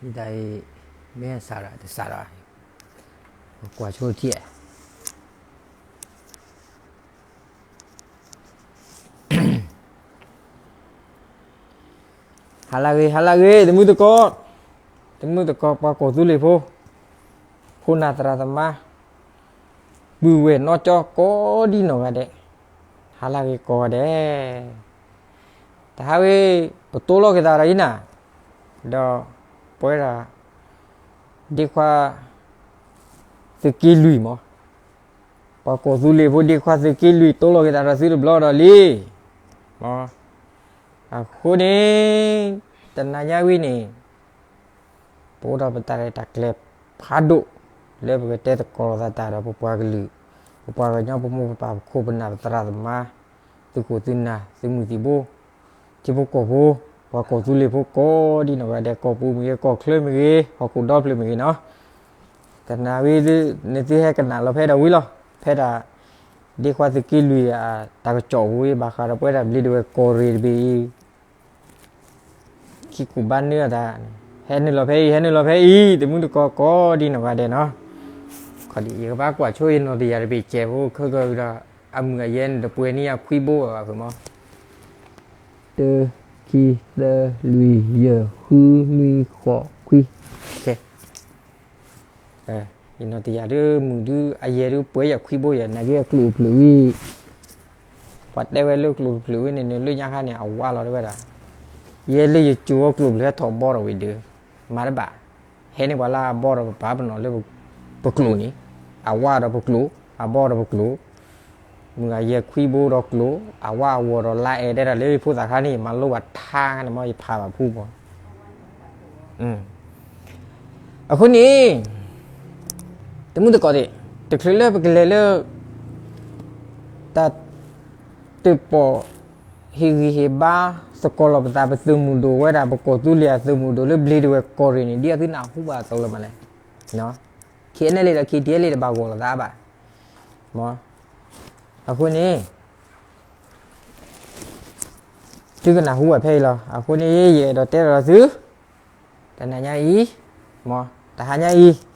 ဒ်အံၤ, မ့ၢ်စးဒီးတစးဒီး, ကွၢ်ဆိထံၣ်. ဟါလၢဂ့ၤ ဟါလၢဂ့ၤ တမုၢ်တကိး, တမုၢ်တကိး ပှၤကီၢ်သူလ့ၤဖိ, ခိၣ်နၢ်သရၣ်သမါ, ပုၢ်ဝဲၢ်နီၢ်ကၠီကိးဒံနီၢ်ဂၤဒဲး, ဟါလၢဂ့ၤကိးဂၤဒဲး. တဟါဂ့ၤ ပတိၢ်လီၤက့ၤသးဒီးအံၤနၤ, ဒီးပဝဲဒၣ် ဒ့ခွါသုးက့လွံၢ်မး, ပှၤကီၢ်သူလ့ၤဖိဒ့ခွါသုးက့လွံၢ် တိၢ်လီၤက့ၤသးဒီးသုတဘျီဒီးလံ. အဃိန့ၣ် တနၤညါဝံၤန့ၣ် ပအိၣ်ဒီးပတၢ်ရဲၣ်တၢ်ကျဲၤဖးဒိၣ် လၢပကတဲသကိးလိာ်သးတၢ်ဒီးပပှၤကလုာ်, ပပှၤကညီ ပမိၢ်ပပၢ် ပခိၣ်ပနၢ် ပသရၣ်သမါ, သုးခိၣ်သုးနၢ် သုးမုၢ်သံၣ်ဘိ, ထံဖိကီၢ်ဖိ, ပှၤကီၢ်သူလ့ၤဖိကိးဒံနီၢ်ဂၤဒဲး, ကီၢ်ပူၤမ့ၢ်ဂ့ၤ ကီၢ်ချၢမ့ၢ်ဂ့ၤ ဟီၣ်ခိၣ်ဒီဖျၢၣ်မ့ၢ်ဂ့ၤနီၤ, တနၤဝံၤ နသုဟဲကနၣ်လီၤဖဲဒီးဝံၤလီၤ, ဖဲဒၣ် ဒ့ခွါသုးက့လွံၢ်အတၢ်ကစီၣ်ပူၤဝံၤ ဘၣ်ဃးဒီးပဝဲဒၣ်ဘျံးဒဝဲၢ်ကီၢ်ရ့ၣ်တဘ့ၣ်အံၤ ခံကူၣ်ဘၣ်နုာ်အသး, ဟဲနုာ်လီၤဖဲအံၤ ဟဲနုာ်လီၤဖဲအံၤ တမုၢ်တကိးကိးဒံနီၢ်ဂၤဒဲးနီၤ. ယကဘၣ်ကွၢ်ဆိယနီၢ်တယၢ်တဘ့ၣ်စဲးဖိ ခဲကဒီး အမုၢ်အယဲန့ၣ် တပှဲၤန့ၢ်ယၤခွံဘိဘၣ်ဖုးမး, တၢ ခံ သၢ လွံၢ် ယဲၢ် ဃု နွံ ဃိး ခွံ ယနီၢ်တယၢ်ဒုး မုၢ်ဒုး အယဲၢ်ဒုး ပှဲၤယၤခွံဘိယဲၢ် နာ်က့အကျိၣ်တဖျၢၣ်ဝံၤ ပှၤတဲဝဲလၢကျိၣ်တဖျၢၣ်ဝံၤန့ၣ် နလၢညါခါန့ၣ် အဝါလီၤတဲဝဲဒၣ်, ယဲလၢယကၠိၤအကျိၣ်တဖျၢၣ်ဟဲထီၣ်ဘီထီၣ်ဝံၤဒုး မၤတဘၣ်, ဟဲန့ၢ်ပှၤလၢအဘီဒီးပပာ်ပနီၣ်လၢပကျိာ်န့ၣ်, အဝါဒီးပကျိာ်, အဘီဒီးပကျိာ်, မုၢ်ဂၤယဲၢ်ခွံဘိဒီးကျိာ်, အဝါအဝီၤဒီးလါအဲၣ်ဒဲးတၢ်လၢယဖိသၣ်ခါန့ၣ် ယမၤလိဘၣ်ထါန့ၣ်မ့ၢ်ယဖးဘၣ်ဖူမး အဃိန့ၣ် တမုၢ်တကိးသ့ၣ်, တချုးလၢပကလဲၤလၢ တၢ်တၢၣ်ပီၣ် ဟ့ၣ်ဂံၢ်ဟ့ၣ်ဘါ သကိးလီၤပသး ပသုးမုၢ်ဒိၣ်ဝဲဒၣ် ပကီၢ်သူလ့ၤအသုးမုၢ်ဒိၣ်လၢဘျံးဒဝဲၢ်ကီၢ်ရ့ၣ်န့ၣ် ဒ်အသုနၢ်ဟူဘၣ်အသိးလၢမးလဲၣ်, ခဲအံၤန့ၣ်လံဒီး ခံထံၣ်လံ တဘၣ်ဂီၢ်လိာ်သးဘၣ်, အဃိန့ၣ် သုကနၢ်ဟူဘၣ်ဖဲအံၤလီၤ. အဃိန့ၣ် ယအဲၣ်ဒိးတဲဒီးသု တနၤညါအံၤ, မ့ၢ်တဟါညါအံၤ,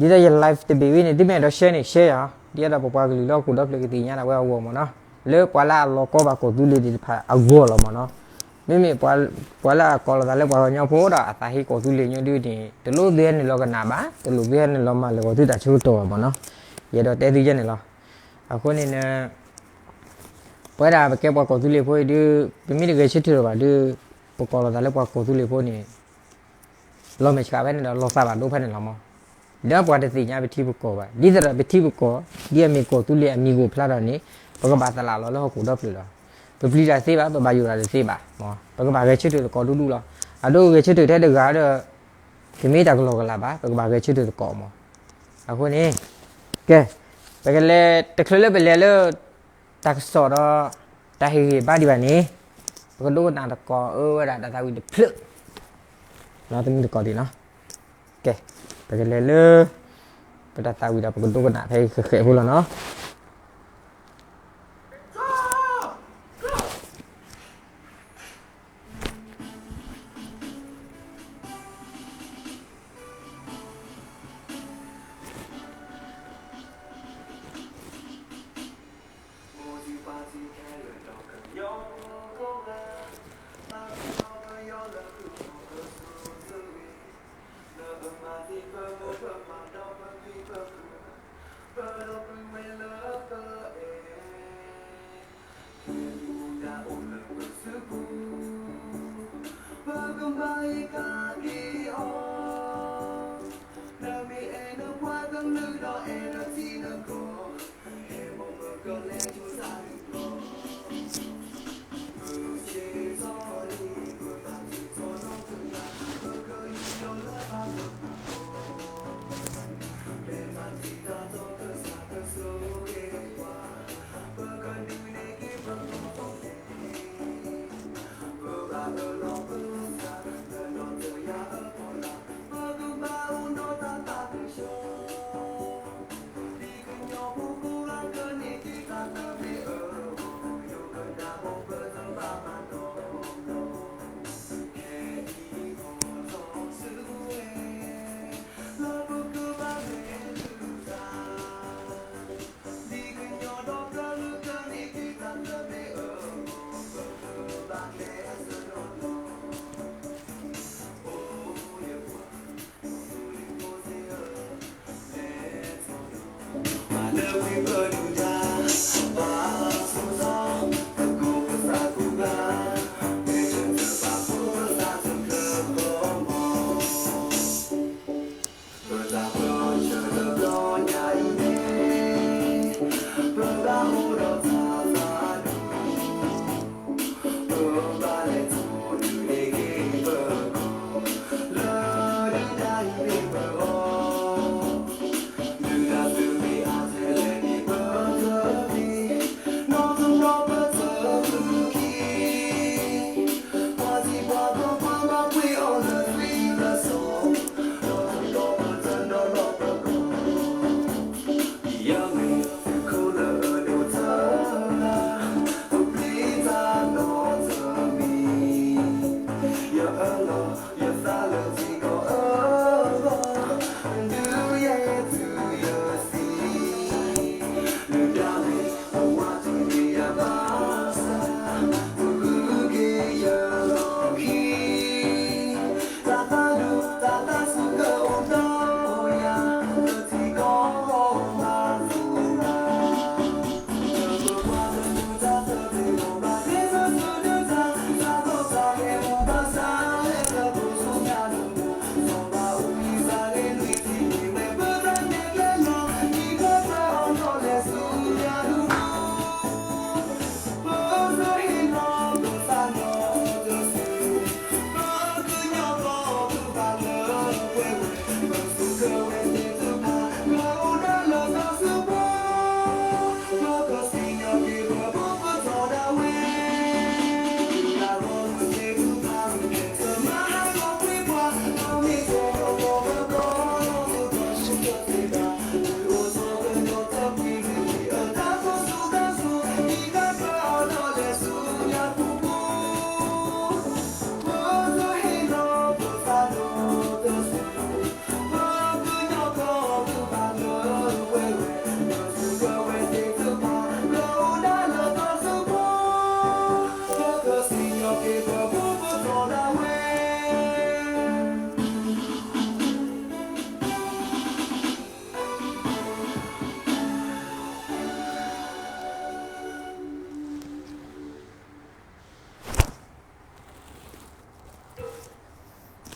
ဒ်သိးယ live တဘ့ၣ်ဝံၤန့ၣ် သုမ့ၢ်အဲၣ်ဒိး share န့ၣ် share ယၤ, ဒ်သိးပပှၤကလုာ်လၢဟီၣ်ခိၣ်ဒီဖျၢၣ်ကသ့ၣ်ညါဒၣ်ဝဲအဂီၢ်မ့ၢ်နီၤ, လၢပှၤလၢအလီၤကီဘၣ်ကီၢ်သူလ့ၤသ့ၣ်တဖၣ်အဂီၢ်လီၤမ့ၢ်နီၤ, မ့မ့ၢ်ပှၤလၢအကိးလီၤသးလၢပှၤကညီဖိဒီးအသးဟ့ကီၢ်သူလ့ၤညီဒုန့ၣ် တလိၣ်သုဟဲနုာ်လီၤကနၣ်ဘၣ်, တလိၣ်သုဟဲနုာ်လီၤမၤလၢာ်ဂီၤသုတၢ်ဆၢကတီၢ်ဘၣ်မ့ၢ်နီၤ, ယအဲၣ်ဒိးတဲသုယဲန့ၣ်လီၤ. အဃိန့ၣ် ပဝဲဒၣ်ပကဲပှၤကီၢ်သူလ့ၤဖိအံၤဒုး ပမ့ၢ်တဂဲၤဆၢထၢၣ်လၢၤဘၣ်ဒုး ပကိးလီၤသးလၢပှၤကီၢ်သူလ့ၤဖိန့ၣ် လီၤမဲာ်ဆှးဖဲန့ၣ်ဒီး လီၤသးဘၣ်ဒိဖဲန့ၣ်လီၤမး, ဒီးပှၤတသ့ၣ်ညါပထံပကီၢ်ဘၣ်, ဒ်သိးဒီးပထံပကီၢ် ဒ်အမ့ၢ်ကီၢ်သူလ့ၤအမံၤအိၣ်ဖျါထီၣ်န့ၣ် ပကဘၣ်သလၣ်လီၤလၢဟီၣ်ခိၣ်ဒီဖျၢၣ်လီၤ. ပပျံၤတၢ်သ့ဘၣ်, ပဘၣ်ယိၣ်တၢ်တသ့ဘၣ်, ပကဘၣ်ဂဲၤဆၢထၢၣ်သကိးဒူဒူလီၤ. အဒိဂဲၤဆၢထၢၣ်ထဲတဂၤဒီး တမ့ၢ်တၢ်ကလီကလးဘၣ်, ပကဘၣ်ဂဲၤဆၢထၢၣ်သကိးမး. အဃိန့ၣ် ကဲ ပကလဲၤ တချုးလၢပလဲၤလၢ တၢ်ကစီၣ်ဒီး တၢ်ဟ့ၣ်ဂံၢ်ဘါဒံးဘၣ်န့ၣ် ပကဒိကနၣ်သကိးအၢဝဲဒၣ်တၢ်သးဝံၣ်တဖျၢၣ် တမုၢ်တကိးသ့ၣ်နီၤ. ကဲ ပကလဲၤလၢ ပတၢ်သးဝံၣ်ဒီး ပကဒိကနၣ်ဖဲအံၤဃဲးဃဲးဖိလီၤနီၤ.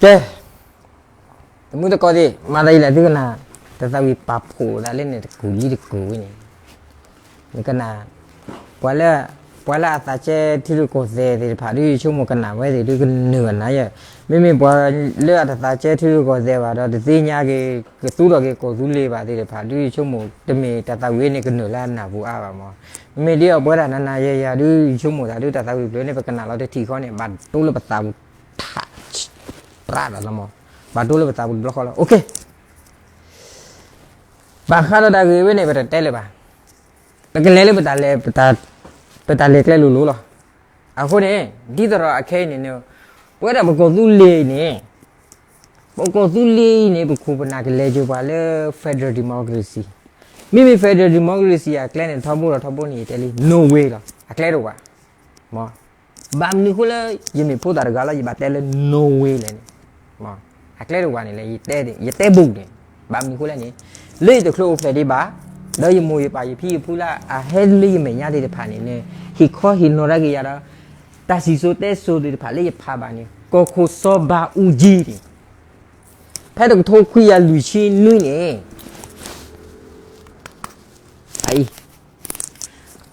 ကဲ, တမုၢ်တကိးသ့ၣ် မၤသးဒ်လဲၣ် သုကနၣ်, တၢ်သးဝံၣ်ပာ်ဖှိၣ်သးလၢန့ၣ် တကူာ်လံတကူာ်ဝဲန့ၣ်, နကနၣ်, ပှၤလၢ, ပှၤလၢအသးကဲထံရူၢ်ကီၢ်သဲးသ့ၣ်တဖၣ် ဒုးယဆိကမိၣ်ကနၣ်ဝဲသ့ၣ် ဒုးကနၢၤနၤယဲ, မ့မ့ၢ်ပှၤလၢအတသးကဲထံရူၢ်ကီၢ်သဲးဘၣ်ဒီး တသ့ၣ်ညါက့ၤ ကသူၣ်ထီၣ်က့ၤကီၢ်သူလ့ၤဘၣ်သ့ၣ်တဖၣ် ဒုးယဆိကမိၣ် တမ့ၢ်တၢ်သးဝံၣ်န့ၣ် ကနၢၤလၢအနၢ်ပူၤအါဘၣ်မး, မ့မ့ၢ်ဒ်အပဝဲဒၣ်နၤနၤယဲယၤ ဒုးယဆိကမိၣ်သး ဒုးတၢ်သးဝံၣ်ဖျၢၣ်န့ၣ် ပကနၣ်လီၤတထံၣ်ဃီန့ၣ် ဘၣ်တိလၢပသးပူၤ ထး, ပြးဒီးလီၤမး, ဘၣ်တိလၢပသးပူၤတဘျီဃီလီၤ. ဘၣ်ဃးဒီးတၢ်ဂ့ၢ်ဝဲန့ၣ် ပတတဲလၢၤဘၣ်. ပကလဲၤလၢပတၢ်လဲၤ, ပတၢ်လဲၤကျဲလိၤလိၤလီၤ. အဃိန့ၣ် ဒ်သိးဒီးအခဲအံၤန့ၣ်, ပဝဲဒၣ်ပကီၢ်သူလ့ၤအံၤန့ၣ်, ပကီၢ်သူလ့ၤအံၤန့ၣ် ပခိၣ်ပနၢ်ကလဲၤကၠိၤပှၤလၢ federal democracy, မ့မ့ၢ် federal democracy အကျဲန့ၣ် ထီဘိဒီးထီဘိန့ၣ် ယတဲလံ Norway လီၤ. အကျဲတအိၣ်ဘၣ်. ဘၣ်မနုၤအဃိလၢ ယမ့ၢ်ဖိသၣ်တဂၤလီၤ ယဘၣ်တဲလၢ Norway လဲၣ်န့ၣ်, အကျဲတအိၣ်ဘၣ်န့ၣ်လဲၣ် ယတဲဘူးန့ၣ်, ဘၣ်မနုၤအဃိလဲၣ်န့ၣ်, လၢယတချုးအိၣ်ဖျဲၣ်ဒံးဘၣ်, ဒီးယမိၢ်ယပၢ်ယဖံယဖုလၢအဟဲလၢယမဲာ်ညါသ့ၣ်တဖၣ်န့ၣ်န့ၣ်, ဟ့ၣ်ခီဟ့ၣ်နီၤတၢ်က့ၤယၤဒီး တၢ်စံၣ်စိၤတဲစိၤသ့ၣ်တဖၣ်လၢယဖးဘၣ်န့ၣ် ကီၢ်ခိၣ်စီၤဘးအူကၠံန့ၣ်, ဖဲတကထိခွံကယၤလွံၢ်ဆံနွံန့ၣ်,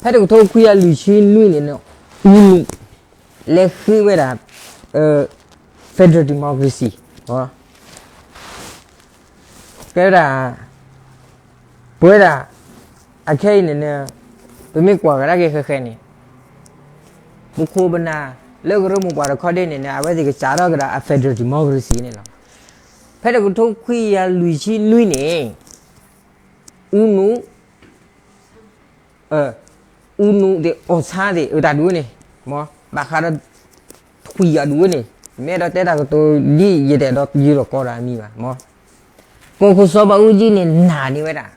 ဖဲတကထိခွံကယၤလွံၢ်ဆံနွံန့ၣ်န့ၣ်, အူနူၣ် လဲၤဃ့ဝဲဒၣ် federal democracy, ကဲဝဲဒၣ်, ပဝဲဒၣ်, အခဲအံၤန့ၣ်န့ၣ်, ပမ့ၢ်ကွၢ်ကဒါက့ၤဃဲၤဃဲၤန့ၣ်, ပခိၣ်ပနၢ်လၢကရၢမိၢ်ပှၢ်တခီဒ့န့ၣ်န့ၣ် အဝဲသ့ၣ်ကစးထီၣ်ကဒါအ federal democracy န့ၣ်လီၤ. ဖဲတကထိခွံကယၤလွံၢ်ဆံနွံန့ၣ်, အူနူၣ် အူနူၣ်သ့ၣ်အီၣ်ဆါသ့ၣ် အတၢ်ဒုးဝဲန့ၣ်, မ့ၢ်ဘၣ်ဃးဒီး ထွံၣ်အဒုးဝဲန့ၣ်, မ့ၢ်အဲၣ်ဒိးတဲတၢ်ကတိၤလံ ယတအဲၣ်ဒိးယုၢ်ဒီးကီးဒီးအမံၤဘၣ်မး, ကီၢ်ခိၣ်စီၤဘးအူကၠံန့ၣ် နာ်န့ၢ်ဝဲဒၣ်,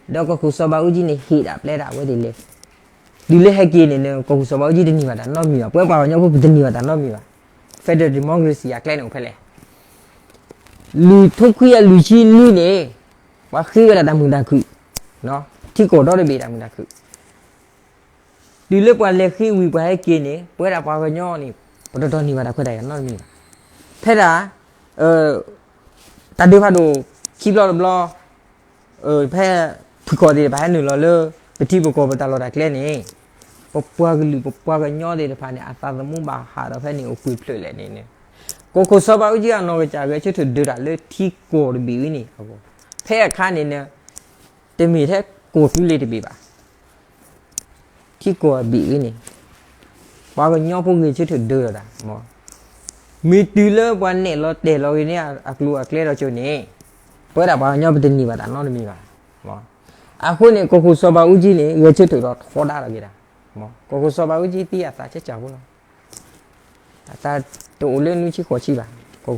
ဒီးကီၢ်ခိၣ်စီၤဘးအူကၠံန့ၣ် ဟ့ၣ်ဒၣ်ပျဲဒၣ်ဝဲသ့ၣ်လဲၤ, တုၤလၢဟဲက့ၤန့ၣ်န့ၣ် ကီၢ်ခိၣ်စီၤဘးအူကၠံတန့ၢ်ဘၣ်တၢ်နီတမံၤဘၣ်, ပဝဲပှၤကညီဖိပတန့ၢ်ဘၣ်တၢ်နီတမံၤဘၣ်, federal democracy အကျဲန့ၣ်အိၣ်ဖဲလဲၣ် လွံၢ်ထိခွံကယၤလွံၢ်ဆံနွံန့ၣ်, ပှၤဃ့ဝဲဒၣ်တၢ်မုာ်တၢ်ခုၣ်, ထံကီၢ်ဒီတဘ့ၣ်တၢ်မုာ်တၢ်ခုၣ်, တုၤလၢပှၤလဲၤဃ့ဝံၤပှၤဟဲက့ၤန့ၣ် ပဝဲဒၣ်ပှၤကညီန့ၣ် ပတဒိးန့ၢ်ဘၣ်တၢ်ခွဲးတၢ်ယာ်နီတမံၤဘၣ်. ဖဲဒၣ် တၢ်ဒုးဖးဒိၣ်ခံဘျီတဘျီ, ဖဲဖုၣ်ခီၣ်သ့ၣ်တဖၣ်ဟဲနုာ်လီၤလၢ ပထံပကီၢ်ပတၢ်လီၢ်တၢ်ကျဲန့ၣ်, ပပှၤကလုာ်ပပှၤကညီသ့ၣ်တဖၣ်န့ၣ် အသးသမူဘၣ်ဟးဒီးဖဲန့ၣ်အိၣ်ကွံာ်ဖျၢၣ်လဲၣ်န့ၣ်န့ၣ်, ကီၢ်ခိၣ်စီၤဘးအူကၠံအနီၢ်ကစၢ်ဂဲၤဆၢထၢၣ်ဒုးတၢ်လၢထံကီၢ်တဘ့ၣ်ဝဲန့ၣ်အဂီၢ်, ဖဲအခါန့ၣ်န့ၣ် တမ့ၢ်ထဲကီၢ်သူလ့ၤတဘ့ၣ်ဘၣ် ထံကီၢ်အဘ့ၣ်ဝဲန့ၣ်, ပှၤကညီဖိဂဲၤဆၢထၢၣ်ဒုးဒီးတၢ်, မ့ၢ်တုၤလၢပှၤနဲၣ်လီၤတဲာ်လီၤဂ့ၤန့ၢ်အကျိၤအကျဲဒီးကၠိန့ၣ်, ပဝဲဒၣ်ပှၤကညီပတန့ၢ်ဘၣ်တၢ်နီတမံၤဘၣ်. အဃိန့ၣ် ကီၢ်ခိၣ်စီၤဘးအူကၠံန့ၣ် ဂဲၤဆၢထၢၣ်ဒီးထီဒါလီၤက့ၤတၢ်, ကီၢ်ခိၣ်စီၤဘးအူကၠံသံအသးကဲကၢ်ဖိလီၤ. အသးတအိၣ်လၢနွံဆံဃိးဆံဘၣ်, ကီၢ်ခိၣ်စီၤဘး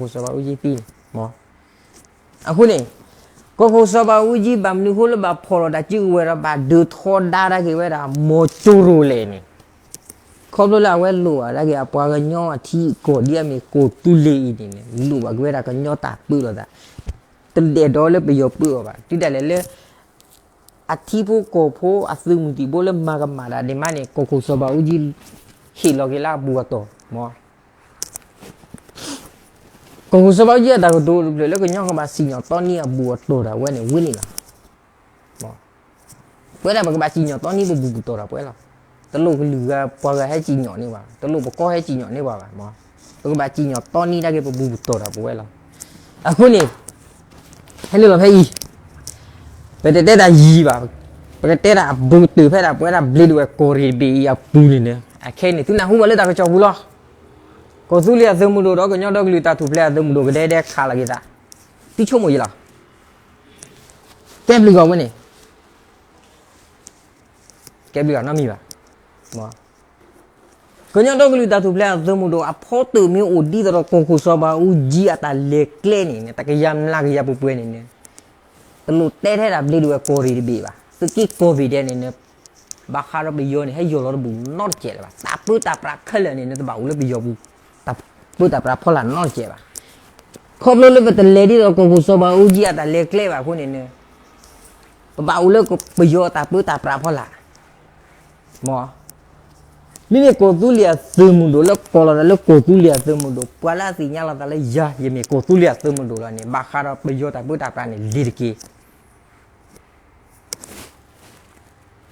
အူကၠံသံန့ၣ် အဃိန့ၣ်, ကီၢ်ခိၣ်စီၤဘးအူကၠံ ဘၣ်မနုၤအဃိလၢဘၣ်ဖီၣ်လီၤတၢ်စုကဝဲၤဒီးဘၣ်ဒုးထီဒါတၢ်က့ၤဝဲဒၣ် မီၤကၠိရိၤလဲၣ်န့ၣ်, ခီဖျိလၢအဝဲလိၣ်ဘၣ်ဒၣ်က့ၤအပှၤကညီအထံအကီၢ်ဒ်အမ့ၢ်ကီၢ်သူလ့ၤအံၤန့ၣ်န့ၣ် လိၣ်ဘၣ်က့ၤဝဲဒၣ်ကညီတၢ်ပၢလီၤသး, တဒဲးဒီးလၢပယီၤပၢအီၤဘၣ်, တုၤဒၣ်လဲာ်လၢ အထံဖိကီၢ်ဖိအသုးမုၢ်သံၣ်ဘိလၢမၤကမၣ်ဒၣ်ဒ်မးန့ၣ် ကီၢ်ခိၣ်စီၤဘးအူကၠံ ဟ့ၣ်လီၤက့ၤလၢအဘူးအတီၢ်မး ကီၢ်ခိၣ်စီၤဘးအူကၠံအတၢ်ကတိၤတဖျၢၣ်လၢကညီကဘၣ်စံၣ်ညီၣ်တီနံအဘူးအတီၢ်ဒၣ်ဝဲန့ၣ် ဝဲန့ၣ်လီၤ. ပဝဲဒၣ်ပကဘၣ်စံၣ်ညီၣ်တီနံပဘူးပတီၢ်ဒၣ်ပဝဲလီၤ. တလိၣ်ကလုာ်ဂၤပှၤဂၤဟဲစံၣ်ညီၣ်န့ၢ်ဘၣ်, တလိၣ်ပကီၢ်ဟဲစံၣ်ညီၣ်န့ၢ်ဘၣ်ဘၣ်မး, ပကဘၣ်စံၣ်ညီၣ်တီနံတၢ်က့ၤပဘူးပတီၢ်ဒၣ်ပဝဲလီၤ. အဃိန့ၣ် ဟဲနုာ်လီၤဖဲအံၤ, ပတတဲတၢ်ယံၤဘၣ်, ပကတဲတၢ်အဘူးကတၢၢ်ဖဲဒၣ်ပဝဲဒၣ်ဘျ့ဒဝဲၢ်ကီၢ်ရ့ၣ်တဘ့ၣ်အံၤအပူၤန့ၣ်န့ၣ်, အခဲအံၤန့ၣ် သုနၢ်ဟူဘၣ်လၢတၢ်ကစီၣ်ပူၤလီၤ. ကီၢ်သူလ့ၤအသုးမုၢ်ဒိၣ်ဒီးကညီဒီကလုာ်တၢ်ထူၣ်ဖျဲးအသုးမုၢ်ဒိၣ်ကဒဲဒဲခးလီၤက့ၤသး, သုဆိကမိၣ်ယံၤလီၤ. ကဲဘျုးဂၤဝဲန့ၣ် ကဲဘျုးဂၤနီတမံၤဘၣ်. ကညီဒီကလုာ်တၢ်ထူၣ်ဖျဲးအသုးမုၢ်ဒိၣ်အဖီတၢၣ်မ့ၢ်အိၣ်ဒ်သိးဒီးကီၢ်ခိၣ်စီၤဘးအူကၠံအတၢ်လဲၤကျဲန့ၣ်န့ၣ် တကယၤမျးကယၤပှဲၤပှဲၤန့ၣ်န့ၣ် တလိၣ်တဲထဲဒၣ်ဘျ့ဒဝဲၢ်ကီၢ်ရ့ၣ်တဘ့ၣ်ဘၣ်. သုးက့ကီၢ်ဘ့ၣ်ဒဲးန့ၣ်န့ၣ် ဘၣ်ဃးဒီးပယီၤန့ၣ် ဟဲယီၢ်လီၤတဘူးနီတစဲးလၢၤဘၣ်. တၢ်ပၢတၢ်ပြးခဲလၢာ်န့ၣ်န့ၣ် တဘၣ်အိၣ်လၢပယီၤပူၤ တၢ်ပၢတၢ်ပြးဖီလာ်နီတစဲးဘၣ်. ခီဖျိလၢပတလဲၤဒ်သိးကီၢ်ခိၣ်စီၤဘးအူကၠံအတၢ်လဲၤကျဲဘၣ်အဃိန့ၣ်န့ၣ် ပဘၣ်အိၣ်လၢပယီၤအတၢ်ပၢတၢ်ပြးဖီလာ် မ့ၢ် မ့မ့ၢ်ကီၢ်သူလ့ၤအသုးမုၢ်ဒိၣ်လၢကိးလီၤသးလၢကီၢ်သူလ့ၤအသုးမုၢ်ဒိၣ်, ပှၤလၢအသ့ၣ်ညါလီၤသးလၢယၤ ယမ့ၢ်ကီၢ်သူလ့ၤအသုးမုၢ်ဒိၣ်လီၤန့ၣ် ဘၣ်ဃးဒီးပယီၤတၢ်ပၢတၢ်ပြးန့ၣ် လ့ၤတက့ၢ်.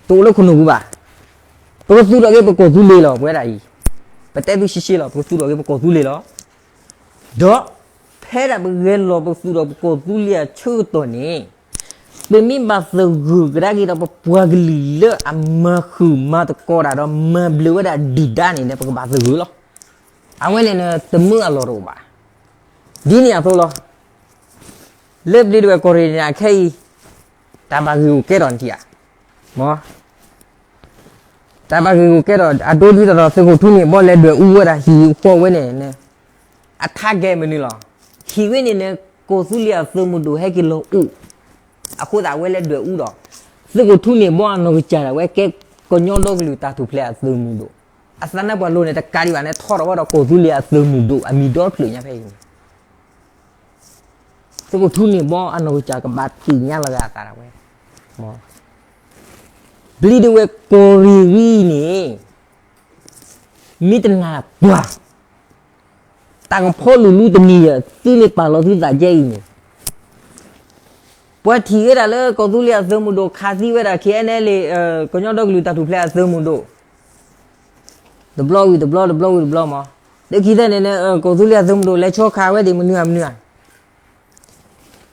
တအိၣ်လၢခိၣ်နူာ်ပူၤဘၣ်. ပကသူၣ်ထီၣ်က့ၤပကီၢ်သူလ့ၤလီၤ ပဝဲဒၣ်အံၤ. ပတဲသုရှဲရှဲလီၤ ပကသူၣ်ထီၣ်က့ၤပကီၢ်သူလ့ၤလီၤ. ဒီးဖဲဒၣ်ပဂဲၤလီၤပသူၣ်ထီၣ်ပကီၢ်သူလ့ၤအဆၢကတီၢ်န့ၣ်, ပမ့ၢ်ဘၣ်သဂၢၢ်ကဒါက့ၤဒီးပပှၤကလုာ်လၢအမၤဃုာ်မၤသကိးတၢ်ဒီးမၤဘျုးဝဲဒၣ်ဒုၣ်ဒါန့ၣ်န့ၣ် ပကဘၣ်သဂၢၢ်လီၤ. အဝဲန့ၣ်န့ၣ် တမုာ်အလီၢ်တအိၣ်ဘၣ်. ဒ်န့ၣ်အသိးလီၤ. လၢဘျ့ဒဝဲၢ်ကီၢ်ရ့ၣ်န့ၣ် အခဲအံၤ တၢ်ဘၣ်ဂ့ၢ်ဂူၢ်ကဲထီၣ်န့ၣ်ဧါ. တၢ်ဘၣ်ဂ့ၢ်ဂူၢ်ကဲထီၣ် အဒိဒ်သိးဒီးသုးခိၣ်ထူန့ၣ်ဘီလဲၤဒွဲၣ်အူဝဲဒၣ်ဟံၣ်ဃီဝဲန့ၣ်, အထါကဲမနုၤလီၤ. ဟံၣ်ဝဲန့ၣ်န့ၣ် ကီၢ်သူလ့ၤအသုးမုၢ်ဒိၣ်ဟဲက့ၤလီၤအိၣ်, အဃိသတးဝဲလဲၤဒွဲၣ်အူဒီး သုးခိၣ်ထူန့ၣ်ဘီအနီၢ်ကစၢ်ဒၣ်ဝဲကဲ ကညီဒီကလုာ်တၢ်ထူၣ်ဖျဲးအသုးမုၢ်ဒိၣ်, အသးနါပှၢ်လိၤန့ၣ် တကးဒံးဘၣ်န့ၣ် ထီထီၣ်ဝဲဒီးကီၢ်သူလ့ၤအသုးမုၢ်ဒိၣ်အမံၤဒီတဖျၢၣ်ညါဖဲအံၤန့ၣ် သုးခိၣ်ထူန့ၢ်ဘီအနီၢ်ကစၢ်ကဘၣ်သ့ၣ်ညါလီၤဂာ်အသးဒၣ်ဝဲ. ဘျ့ဒဝဲၢ်ကီၢ်ရ့ၣ်ဝံၤအံၤန့ၣ် မ့ၢ်တနာ်ပှၤ တၢ်ကဖီလူၤလူတနံၤယဲၢ် သုမ့ၢ်ပာ်လီၤသုသးကဲအံၤန့ၣ် ပှၤထံၣ်ဝဲဒၣ်လၢကီၢ်သူလ့ၤအသုးမုၢ်ဒိၣ် ခးသံဝဲဒၣ် ခ့ၣ်အဲၣ်နဲလ့ၣ် ကညီဒီကလုာ်တၢ်ထူၣ်ဖျဲးအသုးမုၢ်ဒိၣ် တဘျီဝံၤတဘျီ တဘျီဝံၤတဘျီမး, လၢခံသ့ၣ်န့ၣ် ကီၢ်သူလ့ၤအသုးမုၢ်ဒိၣ် လဲၤဆီခးဝဲဒၣ်မနုၤဧါမနုၤဧါ, ဒ်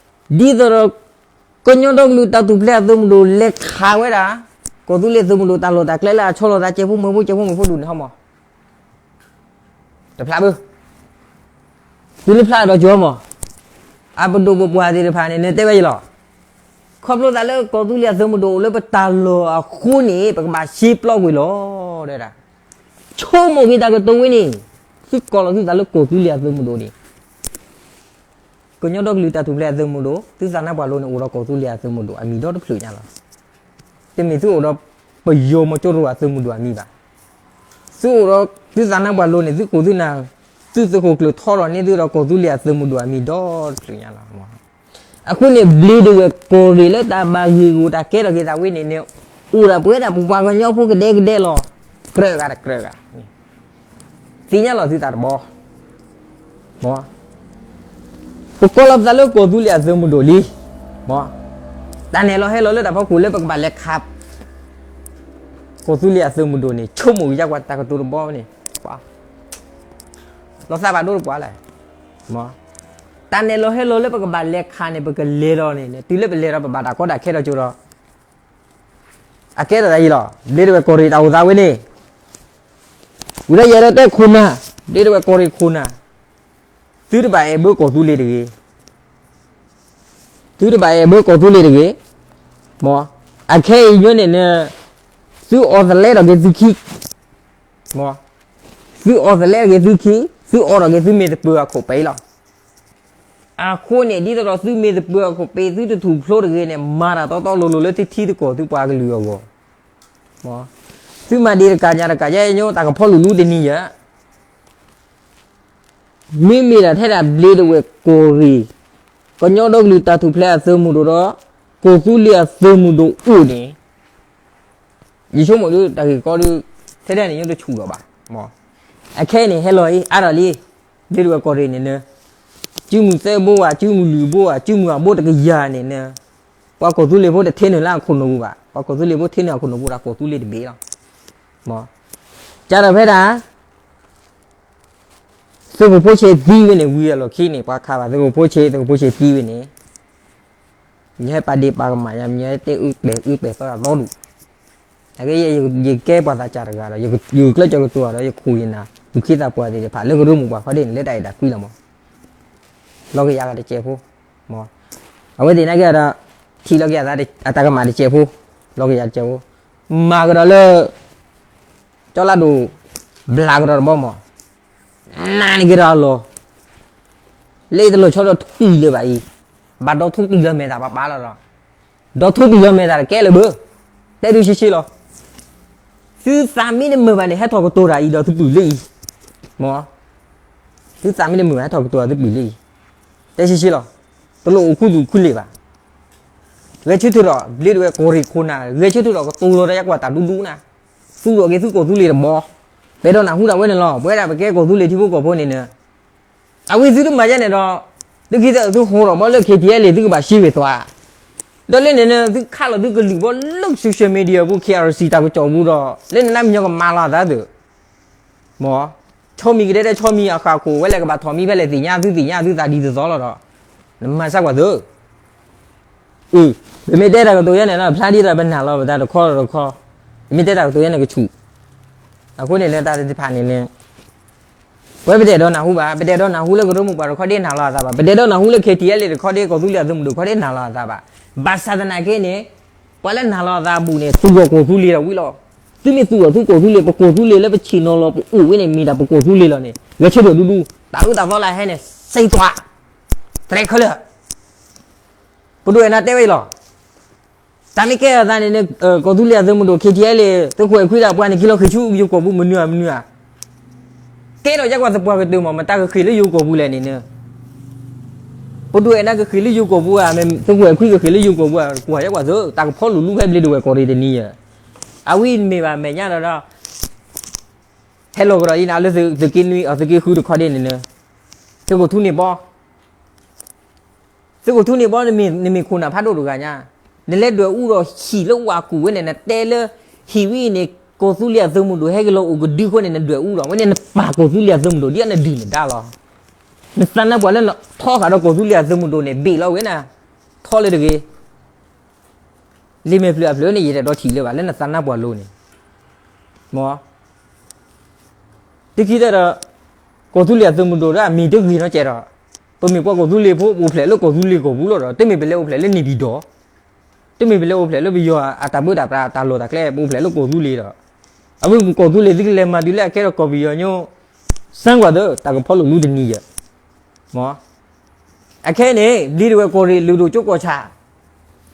သိးဒီး ကညီဒီကလုာ်တၢ်ထူၣ်ဖျဲးအသုးမုၢ်ဒိၣ် လဲၤခးဝဲဒၣ် ကီၢ်သူလ့ၤသုးမုၢ်ဒိၣ် တၢ်လီၢ်တၢ်ကျဲလၢအဆီလီၤသး ကဲဖိမုၣ်ဖိ ကဲဖိမုၣ်ဖိဒူၣ်န့ၣ်ဟီမး တဖျါဘၣ်. သုလၢဖျါဒီးကၠီမး, အပဒိၣ်ပပှၢ်သ့ၣ်တဖၣ်န့ၣ် နတဲဝဲယလီၤ. ခီဖျိသးလၢကီၢ်သူလ့ၤအသုးမုၢ်ဒိၣ်အိၣ်လၢပတၢ်လီၢ်အဃိန့ၣ် ပကဘၣ်ရှဲပျီကွံာ်လီၤ. ဆိကမိၣ်က့ၤတၢ်ကတိၤဝဲန့ၣ်, သုကိးလီၤသုသးလၢကီၢ်သူလ့ၤအသုးမုၢ်ဒိၣ်န့ၣ် ကညီဒီကလုာ်တၢ်ထူၣ်ဖျဲးအသုးမုၢ်ဒိၣ် သုသးနါပှၢ်လိၤန့ၣ် အိၣ်ဒီးကီၢ်သူလ့ၤအသုးမုၢ်ဒိၣ်အမံၤဒီတဖျၢၣ်ညါလီၤ. တမ့ၢ်သုအိၣ်ဒီးပယီၤမီၤကၠိရိၤအသုးမုၢ်ဒိၣ်အမံၤဘၣ်. သုအိၣ်ဒီးသုသးနါပှၢ်လိၤန့ၣ် သုကိၢ်သုနၢ် သုသုးခိၣ်ကျၢၢ်ထီထီၣ်န့ၢ်သုဒီးကီၢ်သူလ့ၤအသုးမုၢ်ဒိၣ်အမံၤဒီတဖျၢၣ်ညါလီၤ. အဃိန့ၣ် ဘျ့ဒဝဲၢ်ကီၢ်ရ့ၣ်လၢတၢ်ဘၣ်ဂ့ၢ်ဂူၢ်တၢ်ကဲထီၣ်က့ၤသးဝဲန့ၣ်န့ၣ် အိၣ်ဒၣ်ပဝဲဒၣ်ပပှၤကညီဖိကဒဲကဒဲလီၤ. ကြၢးဂၤတကြၢးဂၤ သ့ၣ်ညါလီၤသုသးတဘီ ပကိးလီၤပသးလၢကီၢ်သူလ့ၤအသုးမုၢ်ဒိၣ်လံ. တၢ်နဲၣ်လီၤဟဲလီၤလၢတၢ်ဖီခိၣ်လၢပကဘၣ်လဲၤခး ကီၢ်သူလ့ၤအသုးမုၢ်ဒိၣ်န့ၣ် ဆိကမိၣ်ကယါကွၢ်တၢ်ကတိၤတဘီန့ၣ် လီၤသးဘၣ်ဒိတပှၤလဲၣ်. တၢ်နဲၣ်လီၤဟဲလီၤလၢပကဘၣ်လဲၤခးန့ၣ် ပကလဲၤဒီးန့ၣ် တုၤလၢပလဲၤဒီးပဘၣ်တၢ်ကီတၢ်ခဲဒီးကၠိဒီး အကဲထီၣ်သးယံၤလီၤ. ဘျ့ဒဝဲၢ်ကီၢ်ရ့ၣ်တၢ်အိၣ်သးဝဲန့ၣ် ဝံၤဒီးယအဲၣ်ဒိးတဲခိၣ်နၢ်, ဘျ့ဒဝဲၢ်ကီၢ်ရ့ၣ်ခိၣ်နၢ်, သုတဘၣ်အဲၣ်ဘၢကီၢ်သူလ့ၤတဂ့ၤ. သုတဘၣ်အဲၣ်ဘၢကီၢ်သူလ့ၤတဂ့ၤ. အခဲအံၤညါန့ၣ်န့ၣ် သုအီၣ်သလဲထီၣ်က့ၤသုခံ သုအီၣ်သလဲထီၣ်က့ၤသုခံ, သုအီထီၣ်က့ၤသုမ့ၢ်သပၢၤအခိၣ်ပ့လီၤ. အဃိန့ၣ် ဒ်သိးဒီးသုမ့ၢ်သပၢၤအခိၣ်ပ့ သုတထူၣ်ဖျိတဂ့ၤန့ၣ် မၤတၢ်တီတီလိၤလိၤလၢသုထံသကိးသုပှၤကလုာ်အဂီၢ်. သုမၤဒံးတကးညါတကး ယဲညိ တၢ်ကဖီလူၤလူတနံၤယဲ မ့မ့ၢ်ဒၣ်ထဲဒၣ်ဘျ့ဒဝဲၢ်ကီၢ်ရ့ၣ်, ကညီဒီကလုာ်တၢ်ထူၣ်ဖျဲးအသုးမုၢ်ဒိၣ်ဒီး ကီၢ်သူလ့ၤအသုးမုၢ်ဒိၣ်အိၣ်န့ၣ် ယဆိကမိၣ်ဒ်တၢ်ဂ့ၢ်ကီဒ် ထဲဒၣ်န့ၣ် ယတဆူၣ်လီၤဘၣ်. အခဲအံၤန့ၣ် ဟဲလီၤအံၤ အါထီၣ်လံ, ဘျ့ဒဝဲၢ်ကီၢ်ရ့ၣ်န့ၣ် စုမုၢ်သၢဘိဧါ, စုမုၢ်လွံၢ်ဘိဧါ, စုမုၢ်အဘိတကယၤန့ၣ် ပှၤကီၢ်သူလ့ၤဖိတထ့နုာ်လၢအခိၣ်နူာ်ပူၤဘၣ်. ပှၤကီၢ်သူလ့ၤဖိထ့နုာ်အခိၣ်နူာ်ပူၤဒီးကီၢ်သူလ့ၤတဘ့ၣ်လီၤ. ကဒီးဖဲဒၣ် သုးခိၣ်ဖိဆ့သံဝဲန့ၣ် ဝံၤအလီၢ်ခံန့ၣ် ပှၤခးဘၣ်သုးခိၣ်ဖိဆ့, သုးခိၣ်ဖိဆ့သံဝဲန့ၣ် မ့ၢ်ဟဲပာ်ဒ့ၣ်ပာ်ကမၣ်ယါ, မ့ၢ်ဟဲတဲအုပဲာ်အုပဲာ်သီဒီးသီဒူၣ်, အကဲ ယကဲပှၤသးစၢ်တဂၤဒီး ယကကျၢၤကၠီကတိၤဒီး ယခိၣ်ယနၢ် သူၣ်က့သးပှၢ်သ့ၣ်တဖၣ် လၢကရၢမိၢ်ပှၢ်ခီဒ့ၣ်န့ၣ် လၢတၢ်အဲၣ်တၢ်ကွံလီၤမး, လီၤကယၤဂၤတစဲးဖိ, အဝဲသ့ၣ်နာ်က့ဒီး ထံၣ်လီၤက့ၤအတၢ်ကမၣ်တစဲးဖိ, လီၤကယၤတစဲးဖိ, မၤကဒီးလၢ ကၠီလၢဒိၣ် ဘျးကဒီးတဘီမး, နာ်န့ၢ်က့ၤဒီးအလီၢ်, လၢတလီၤဆီဒီးထူတံၢ်လၢၤဘၣ်အံၤ, ဘၣ်ဒီထူတံၢ်လၢၤမဲာ်သၣ်ပၢ်ပၢ်လီၤဒီး, ဒီထူတံၢ်လၢၤမဲာ်သၣ်တကဲလၢၤဘၣ်, တဲဒုးရှဲရှဲလီၤ. သုသးမ့ၢ်တမုာ်ဘၣ်န့ၣ် ဟဲထီၣ်ကတိၤတၢ်အံၤဒီးသုပုၢ်လၢအံၤ, မ့ၢ်, သုသးမ့ၢ်တမုာ်ဘၣ် ဟဲထီၣ်ကတိၤတၢ်သုပုၢ်လၢအံၤ, တဲရှဲရှဲလီၤ. တလိၣ်အိၣ်ခူသူၣ်ခူလ့ၢ်ဘၣ်. ဂဲၤဆၢထၢၣ်ဒီး ဘျ့ဒဝဲၢ်ကီၢ်ရ့ၣ်ခိၣ်နၢ် ဂဲၤဆၢထၢၣ်ဒီးကတိၤလီၤတၢ်ယါကွၢ်တၢ်ဒူဒူနၤ, သူၣ်ထီၣ်က့ၤသုကီၢ်သူလ့ၤတဘီ ပအဲၣ်ဒိးနၢ်ဟူဒၣ်ဝဲန့ၣ်လီၤ. ပဝဲဒၣ်ပကဲကီၢ်သူလ့ၤထံဖိကီၢ်ဖိန့ၣ်န့ၣ်, အဝဲသုတမၤယဲန့ၣ်ဒီး, သုခံသသုဟိးထီၣ်ဘီလၢ KTLA သုကဘၣ်ရှ့ဝဲသွါ, ဒီးလၢန့ၣ်န့ၣ် သုခးလီၤသုကလုၢ်ဘီလၢ social media ပူၤ KRC တၢ်ကစီၣ်ပူၤဒီး လၢန့ၣ်န့ၣ် မညီကမၤလီၤအသးသု, မ့ၢ်, ဆီမံၤကဒဲဒဲဆီမံၤအဃၢ်ခိၣ် ဝဲလဲၣ်ကဘၣ်ထီၣ်မံဖဲလဲၣ်သ့ၣ်ညါသုသ့ၣ်ညါ သုသးဒ်သိးသိးလီၤဒီး, နမၤစၢ်ကွၢ်သု အ, ပမ့ၢ်တဲတၢ်ကတိၤယဲန့ၣ်လီၤ ဖျါဒ်သိးပနာ်လီၤပသးတခီဒီးတခီ, ပမ့ၢ်တဲတၢ်ကတိၤယဲန့ၣ်ကဆူၣ်, အဃိန့ၣ်လၢတၢ်သ့ၣ်တဖၣ်န့ၣ်န့ၣ်, ပဝဲပတအဲၣ်ဒိးနၢ်ဟူဘၣ်, ပတအဲၣ်ဒိးနၢ်ဟူလၢကရၢမိၢ်ပှၢ်တခီဒ့နၤလီၤအသးဘၣ်, ပတအဲၣ်ဒိးနၢ်ဟူလၢ KTLA တခီဒ့ ကီၢ်သူလ့ၤအသုးမုၢ်ဒိၣ်တခီဒ့နၤလီၤအသးဘၣ်, ဘၣ်ဆၣ်သနာ်က့န့ၣ်, ပှၤလၢနၤလီၤအသးအဘူးန့ၣ် သူၣ်ထီၣ်ကီၢ်သူလ့ၤဒီးဝံၤလီၤ, သုမ့ၢ်သူၣ်ထီၣ်သုကီၢ်သူလ့ၤ ပကီၢ်သူလ့ၤလၢပဆ့ၣ်နီၤလီၤပအိၣ်ဝဲန့ၣ် မ့ၢ်ဒၣ်ပကီၢ်သူလ့ၤလီၤန့ၣ် ဂဲၤဆၢထၢၣ်ဒူဒူ, တၢ်အၢတၢ်သီလၢဟဲန့ၣ် စံးသွါ, တရဲခဲလၢာ် ပဒိၣ်အဲၣ်နၤတဲဝဲအံၤလီၤ, တၢ်မ့ၢ်ကဲအသးန့ၣ်န့ၣ် ကီၢ်သူလ့ၤအသုးမုၢ်ဒိၣ် KTLA သုးခိၣ်အဲၣ်ခွံဒီးပှၤန့ၣ် က့ၤလီၤဃ့ၢ်ဆူယိၤကီၢ်ပူၤ မနုၤဧါမနုၤဧါ, ကဲထီၣ်ယဲကွၢ်သပှၢ်ကတၢၢ်မး မတၤကဃ့ၢ်လၢယိၤကီၢ်ပူၤလဲၣ်န့ၣ်န့ၣ်, ပဒိၣ်အဲၣ်နၤကဃ့ၢ်လၢယိၤကီၢ်ပူၤဧါ, သုးခိၣ်အဲၣ်ခွံကဃ့ၢ်လၢယိၤကီၢ်ပူၤဧါ, ကွၢ်ယဲကွၢ်သု တၢ်ကဖီလူၤလူၤဖဲဘျ့ဒဝဲၢ်ကီၢ်ရ့ၣ်တနံၤယဲ, အဝဲမ့ၢ်ဘၣ်မဲာ်ညါဒီးဒီး ဟဲလီၤကဒီးအံၤန့ၣ် လၢသုးက့နွံအသုးက့ဃုတခီဒ့န့ၣ်န့ၣ်, သုးခိၣ်ထူန့ၣ်ဘီ သုးခိၣ်ထူန့ၣ်ဘီ နမ့ၢ်ခိၣ်နၢ်ဖးဒိၣ်တဂၤညါ, နလဲၤဒွဲၣ်အူဒီးဟံၣ်လၢဝၤကူၣ်ဝဲန့ၣ် နတဲလၢ ဟံၣ်ဝဲအံၤန့ၣ် ကီၢ်သူလ့ၤအသုးမုၢ်ဒိၣ်ဟဲက့ၤလီၤအိၣ်ကဒုအဃိန့ၣ် နဒွဲၣ်အူဒီး ဝဲန့ၣ်နပာ်ကီၢ်သူလ့ၤအသုးမုၢ်ဒိၣ် ဒ်အနဒုၣ်နဒါလီၤ, နသးနါပှၢ်လၢနထီဃာ်ဒီးကီၢ်သူလ့ၤအသုးမုၢ်ဒိၣ်န့ၣ် ဘ့ၣ်လီၤဝဲန့ၣ်, ထီလၢတဂ့ၤ လံာ်မဲာ်ဖျၢၣ်အဖျၢၣ်န့ၣ် ယတအဲၣ်ဒိးထံၣ်လၢၤဘၣ် လၢနသးနါပှၢ်လိၤန့ၣ်, မ့ၢ်, သုခံသၢဒီး ကီၢ်သူလ့ၤအသုးမုၢ်ဒိၣ်ဒီး အမံၤတဂ့ၤနီတစဲးဒီး, ပမ့ၢ်ပှၤကီၢ်သူလ့ၤဖိ ပအိၣ်ဖျဲၣ်လၢကီၢ်သူလ့ၤကီၢ်ပူၤလီၤဒီး တမ့ၢ်ပလဲၤအိၣ်ဖျဲၣ်လၢန့ၣ်ပၠံၤဒီး, တမ့ၢ်ပလဲၤအိၣ်ဖျဲၣ်လၢပယီၤအတၢ်ဘၢတၢ်ပြးတၢ်လီၢ်တၢ်ကျဲ ပအိၣ်ဖျဲၣ်လၢကီၢ်သူလ့ၤဒီး, အဝဲကီၢ်သူလ့ၤသုကလဲၤမၤတုၤလၢအကဲထီၣ်ကီၢ်ပယီၤညိ စၢကွၢ်သု တၢ်ကဖီလူၤလူၤတနံၤယဲ, မ့ၢ် အခဲအံၤန့ၣ် ဘျ့ဒဝဲၢ်ကီၢ်ရ့ၣ်လုၢ်ဒိၣ်ကၠိကီၢ်ဆၣ်,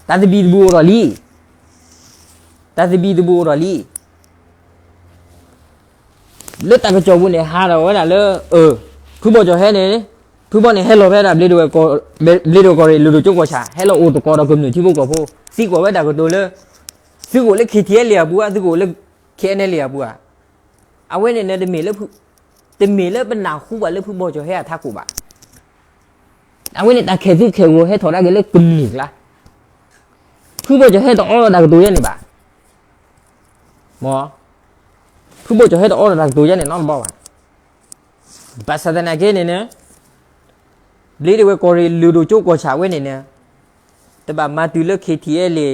တၢ်သဘံၣ်သဘုၣ်အိၣ်ဒီးလံ, တၢ်သဘံၣ်သဘုၣ်အိၣ်ဒီးလံ, လၢတၢ်ကစီၣ်ပူၤန့ၣ် ဟးထီၣ်ဝဲဒၣ်လၢ, ဖုဘီကၠီၤဟဲန့ၣ်, ဖုဘီန့ၣ်ဟဲလီၤဖဲဒၣ် ဘျ့ဒဝဲၢ်ကီၢ်ရ့ၣ်လုၢ်ဒိၣ်ကၠိကီၢ်ဆၣ် ဟဲလီၤအိၣ်သကိးဒီးကမျၢၢ်ထံဖိကီၢ်ဖိ, သံကွၢ်ဝဲတၢ်ကတိၤလၢ, သုကအိၣ်လၢ KTLA အပူၤဧါ သုကအိၣ်လၢ KNLA အပူၤဧါ, အဝဲန့ၣ်န့ၣ် တမ့ၢ်လၢပနၢ်ဟူဘၣ်လၢဖုဘီကၠီၤဟဲအထးခိၣ်ဘၣ်, အဝဲန့ၣ်တၢ်ခဲၣ်သူခဲၣ်ဂီၤဟဲထီၣ်ဒၣ်က့ၤလၢကမျၢၢ်ကျါ, ဖုဘီကၠီၤဟဲတအိးထီၣ်တၢ်ကတိၤယဲန့ၣ်ဘၣ်, မ့ၢ်, ဖုဘီကၠီၤဟဲတအိးထီၣ်တၢ်ကတိၤယဲန့ၣ်နီတဘျီဘၣ်, ဘၣ်ဆၣ်သနာ်က့န့ၣ်န့ၣ် ဘျ့ဒဝဲၢ်ကီၢ်ရ့ၣ်လုၢ်ဒိၣ်ကၠိကီၢ်ဆၣ်ဝဲန့ၣ်န့ၣ်, တဘၣ်မၤတုၤလၢ KTLA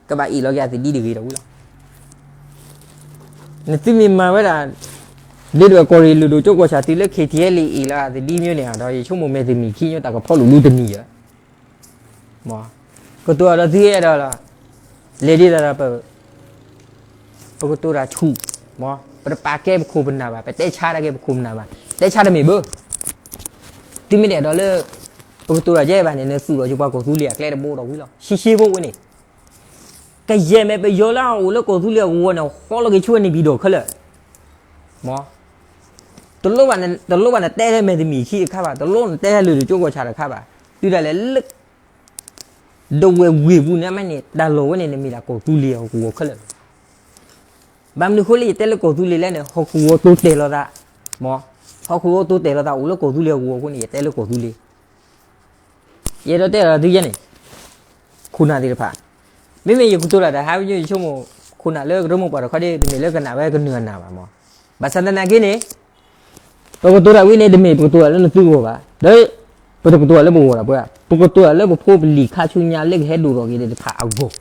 ကဘၣ်အ့ၣ်လီၤက့ၤအသးဒ်တဂ့ၤဒီးဝံၤလီၤ, နသုမ့ၢ်မၤဝဲဒၣ်, ဘျ့ဒဝဲၢ်ကီၢ်ရ့ၣ်လုၢ်ဒိၣ်ကၠိကီၢ်ဆၣ်တုၤလၢ KTLA အ့ၣ်လီၤအသးဒ်မ့ၢ်န့ၣ်ဒီး ယဆိကမိၣ်မဲာ်တမံၤခံညိ တၢ်ကဖီလူၤလူၤတနံၤယဲ မ့ၢ်, ကတိၤဒီးသုအဲၣ်ဒိးလီၤ, လဲၤဒ်သိးဒီး ပကတိၤတၢ်ဆူၣ်, မ့ၢ်, ပတပာ်ကဲပခိၣ်ပနၢ်ဘၣ်, ပတဲဆါတၢ်ကဲပခိၣ်ပနၢ်ဘၣ်, တဲဆါတမ့ၢ်ဘၣ်, သုမ့ၢ်တအဲၣ်ဒိးလၢ, ပကတိၤတၢ်ယဲဘၣ်န့ၣ် နသူၣ်ထီၣ်က့ၤပှၤကီၢ်သူလ့ၤအကျဲတဘိဒီးဝံၤလီၤ, ရှဲရှဲဖိဝဲန့ၣ်, ကယဲၢ်မ့ၢ်ပယီၤလၢအအိၣ်လၢကီၢ်သူလ့ၤအဂီၤန့ၣ် ဃီလီၤက့ၤဆူန့ၣ်ပံၤဒီးခဲလၢာ်, မ့ၢ်, တလိၣ်ဘၣ်နတဲဟဲမဲာ်တမံၤခံတခါဘၣ်, တလိၣ်နတဲဟဲလုၢ်ဒိၣ်ကၠိကီၢ်ဆၣ်တခါဘၣ်, တုၤဒၣ်လဲာ်လၢ ဒဝဲၢ်ဝ့ၢ်ပူၤန့ၣ်မ့ၢ်န့ၣ် တၢ်လီၢ်ဝဲန့ၣ် နမ့ၢ်ဒၣ်ကီၢ်သူလ့ၤအဟီၣ်ကဝီၤခဲလၢာ်လီၤ, ဘၣ်မနုၤအဃိလၢယတဲလၢကီၢ်သူလ့ၤလဲၣ်န့ၣ် ဟီၣ်ကဝီၤတိတဲာ်လိာ်သး, မ့ၢ်, ဟီၣ်ကဝီၤတိတဲာ်လိာ်သးအိၣ်လၢကီၢ်သူလ့ၤအဟီၣ်ကဝီၤအဃိန့ၣ် ယတဲလၢကီၢ်သူလ့ၤ ယအဲၣ်ဒိးတဲအီၤသုယဲန့ၣ်, ခိၣ်နၢ်သ့ၣ်တဖၣ်, မ့မ့ၢ်ယကတိၤတၢ်တဟါဝဲယဆိကမိၣ်, ခိၣ်နၢ်လၢကရၢမိၢ်ပှၢ်တခီဒ့ တမ့ၢ်လၢကနၣ်ဝဲကနၢၤအနၢ်ဘၣ်မ့ၢ်, ဘၣ်ဆၣ်သနာ်က့န့ၣ်, ပကတိၤတၢ်ဝဲန့ၣ် တမ့ၢ်ပကတိၤတၢ်လၢနသုဂီၢ်ဘၣ်, ဒီးပတကတိၤတၢ်လၢပဂီၢ်ဒၣ်ပှၤ, ပကတိၤတၢ်လၢပဖိပလံၤခါဆူညါလၢကဟဲဒိၣ်ထီၣ်က့ၤသ့ၣ်တဖၣ်အဂီၢ်,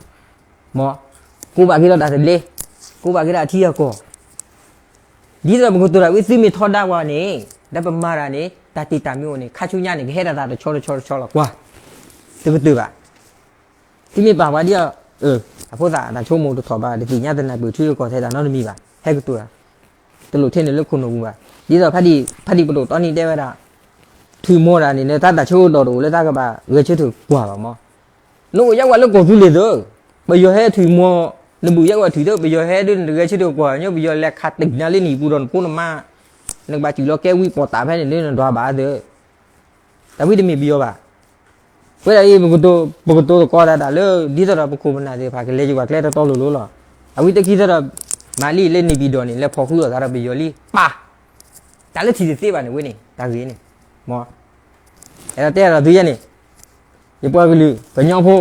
မ့ၢ်, ကိးဘၣ်က့ၤဒီးတၢ်သဘျ့, ကိးဘၣ်က့ၤဒီးအထံအကီၢ် ဒ်သိးဒီးပကတိၤတၢ်ဝဲသုမ့ၢ်ထီဒါပှၤန့ၣ်, ဒီးပမၤတၢ်န့ၣ် တၢ်တ့ၢ်တၢ်မံအိၣ်န့ၣ် ခါဆူညါန့ၣ် ကဟဲဒၣ်သးတဆီတဆီတဆီလီၤကွၢ်, တကတၢၢ်ဘၣ်, သုမ့ၢ်ပာ်ပှၤဒ်အီၤ, အဖိသၣ်တၢ်ဆိကမိၣ်တထီၣ်ဘၣ် တသ့ၣ်ညါတနၢ်ပၢၢ်ထံရူၢ်ကီၢ်သဲးတၢ်နီတမံၤဘၣ် ဟဲကတိၤတၢ်, တလိၣ်ထဲန့ၣ်လၢခိၣ်နူာ်ပူၤဘၣ်, ဒ်သိးဖါတံၢ်ပဒိၣ်တီနံၤတဲဝဲဒၣ်, ထွံၣ်မီၤတၢ်န့ၣ် တၢ်တၢ်ဆၢကတီၢ်တအိၣ်လၢတၢ်ကဘၣ်ဂဲၤဆၢထၢၣ်ကွၢ်ဘၣ်မး နအိၣ်ယဲဝဲလၢကီၢ်သူလ့ၤသ့, ပယီၤဟဲထွံၣ်မီၤ, နဘုၣ်ယဲဝဲထွံၣ်သ့ ပယီၤဟဲဒုးနတဂဲၤဆၢထၢၣ်ကွၢ်ညီ ပယီၤလဲၤခးတံၢ်နၤလၢနံၣ်ပူၤဒီးနဖိနမါ, နကဘၣ်စူၢ်လီၤကဲဝံပီၣ်တၢ်ဖဲန့ၣ်လၢနဒွးဘၣ်သ့, တၢ်ဝံတမ့ၢ်ပယီၤဘၣ်. ပဝဲဒၣ်အံၤ ပကတိၤသကိးတၢ်တၢ်လၢ ဒ်သိးဒီးပခိၣ်ပနၢ်သ့ၣ်တဖၣ်ကလဲၤယွၤကျဲတတီလိၤလိၤလီၤ. အဝံတခံသ့ဒီး မၤလံလၢန့ၣ်ပံၤဒီးန့ၣ် လဲၤဖီၣ်ဃုာ်လိာ်သးဒီးပယီၤလံ ပၢ်, တၢ်လၢထံၣ်တသ့ဘၣ်န့ၣ်ဝဲန့ၣ် တၢ်ဂ့ၢ်န့ၣ်, မ့ၢ်, အဲၣ်ဒိးတဲဒီးသုယဲန့ၣ်, ယပှၤကလုာ် ကညီဖိ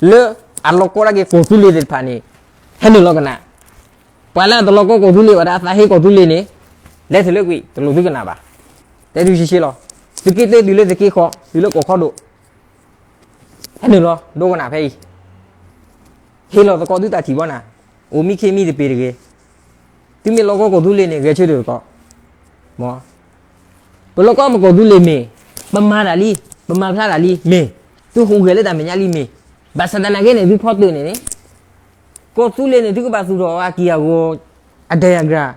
လၢအလီၤကီတၢ်က့ၤကီၢ်သူလ့ၤသ့ၣ်တဖၣ်န့ၣ် ဟဲနုာ်လီၤကနၣ်, ပှၤလၢအတလီၤကီကီၢ်သူလ့ၤဘၣ်ဒီးအသးဟ့ကီၢ်သူလ့ၤန့ၣ် လဲၤထီၣ်လၢကွံာ် တလိၣ်သုကနၣ်ဘၣ်, တဲသုရှဲရှဲလီၤ, သုးက့သ့တုၤလၢသုးက့ဃီ တုၤလၢကီၢ်ခီဒိၣ် ဟဲနုာ်လီၤ ဒိကနၣ်ဖဲအံၤ, ဟ့ၣ်လီၤသကိးသုတၢ်ထံၣ်ဘီနၤ, အိၣ်မံခ့မံတပ့ၤတဂ့ၤ, သုမ့ၢ်လီၤကီကီၢ်သူလ့ၤန့ၣ် ဂဲၤဆၢထၢၣ်သကိး, မ့ၢ်, ပလီၤကီမ့ၢ်ကီၢ်သူလ့ၤမ့ၢ်, ပမၤတၢ်လံ, ပမၤဖျါတၢ်လံ မ့ၢ်, သုဟူးဂဲၤလၢတၢ်မဲာ်ညါလံမ့ၢ်, ဘၣ်ဆၣ်သနာ်က့န့ၣ် သုဖီတၢၢ်န့ၣ်န့ၣ်, ကီၢ်သူလ့ၤန့ၣ် သုကဘၣ်သူၣ်ထီၣ်အက့ၢ်အဂီၤ, အ diagram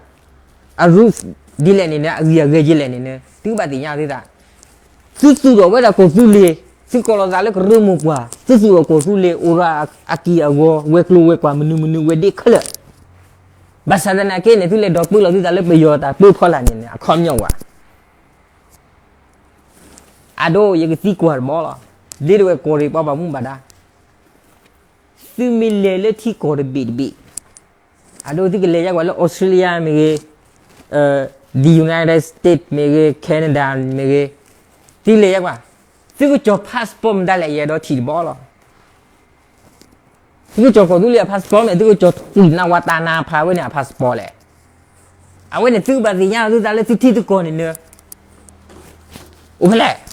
အ rules ဒ်လဲၣ်န့ၣ်န့ၣ် အဂံၢ်အဂဲၤယဲလဲၣ်န့ၣ်န့ၣ် သုဘၣ်သ့ၣ်ညါသုသး, သုသူၣ်ထီၣ်ဝဲဒၣ်ကီၢ်သူလ့ၤ, သုကိးလီၤသးလၢကရၢမိၢ်ပှၢ် သုသူၣ်ထီၣ်ကီၢ်သူလ့ၤ အိၣ်ဒီးအက့ၢ်အဂီၤ ဝဲၤကျိၤဝဲၤကွာ်မနုၤမနုၤဝဲဒ့ခဲလၢာ်, ဘၣ်ဆၣ်သနာ်က့န့ၣ် သုလဲၤဒိးပၢလီၤသုသးလၢပယီၤတၢ်ပၢဖီလာ်န့ၣ်န့ၣ် အခီပညီဝဲ အဒိ ယကသံကွၢ်တဘီလီၤ, ဒ်တဝဲကီၢ်ရ့ၣ်ပှၤဘၣ်မူဘၣ်ဒါ, သုမ့ၢ်လဲၤလၢထံကီၢ်တဘ့ၣ်တဘ့ၣ်, အဒိ သုကလဲၤယါကွၢ်လၢ Australia မ့ၢ်ဂ့ၤ, the United States မ့ၢ်ဂ့ၤ, Canada မ့ၢ်ဂ့ၤ, သုလဲၤယါကွၢ်, သုကကၠီၤ passport မတၤလဲၣ် ယအဲၣ်ဒိးထံၣ်တဘီလီၤ. သုကကၠီၤကီၢ်သူလ့ၤအ passport န့ၣ် သုကကၠီၤထွံၣ်နၢ်ဝါတၢ်နၢ်ဖးဝဲန့ၣ်အ passport လဲၣ်. အဝဲန့ၣ်သုကဘၣ်သ့ၣ်ညါသုသးလၢသုထံသုကီၢ်န့ၣ်န့ၣ် အိၣ်ဖဲလဲၣ်.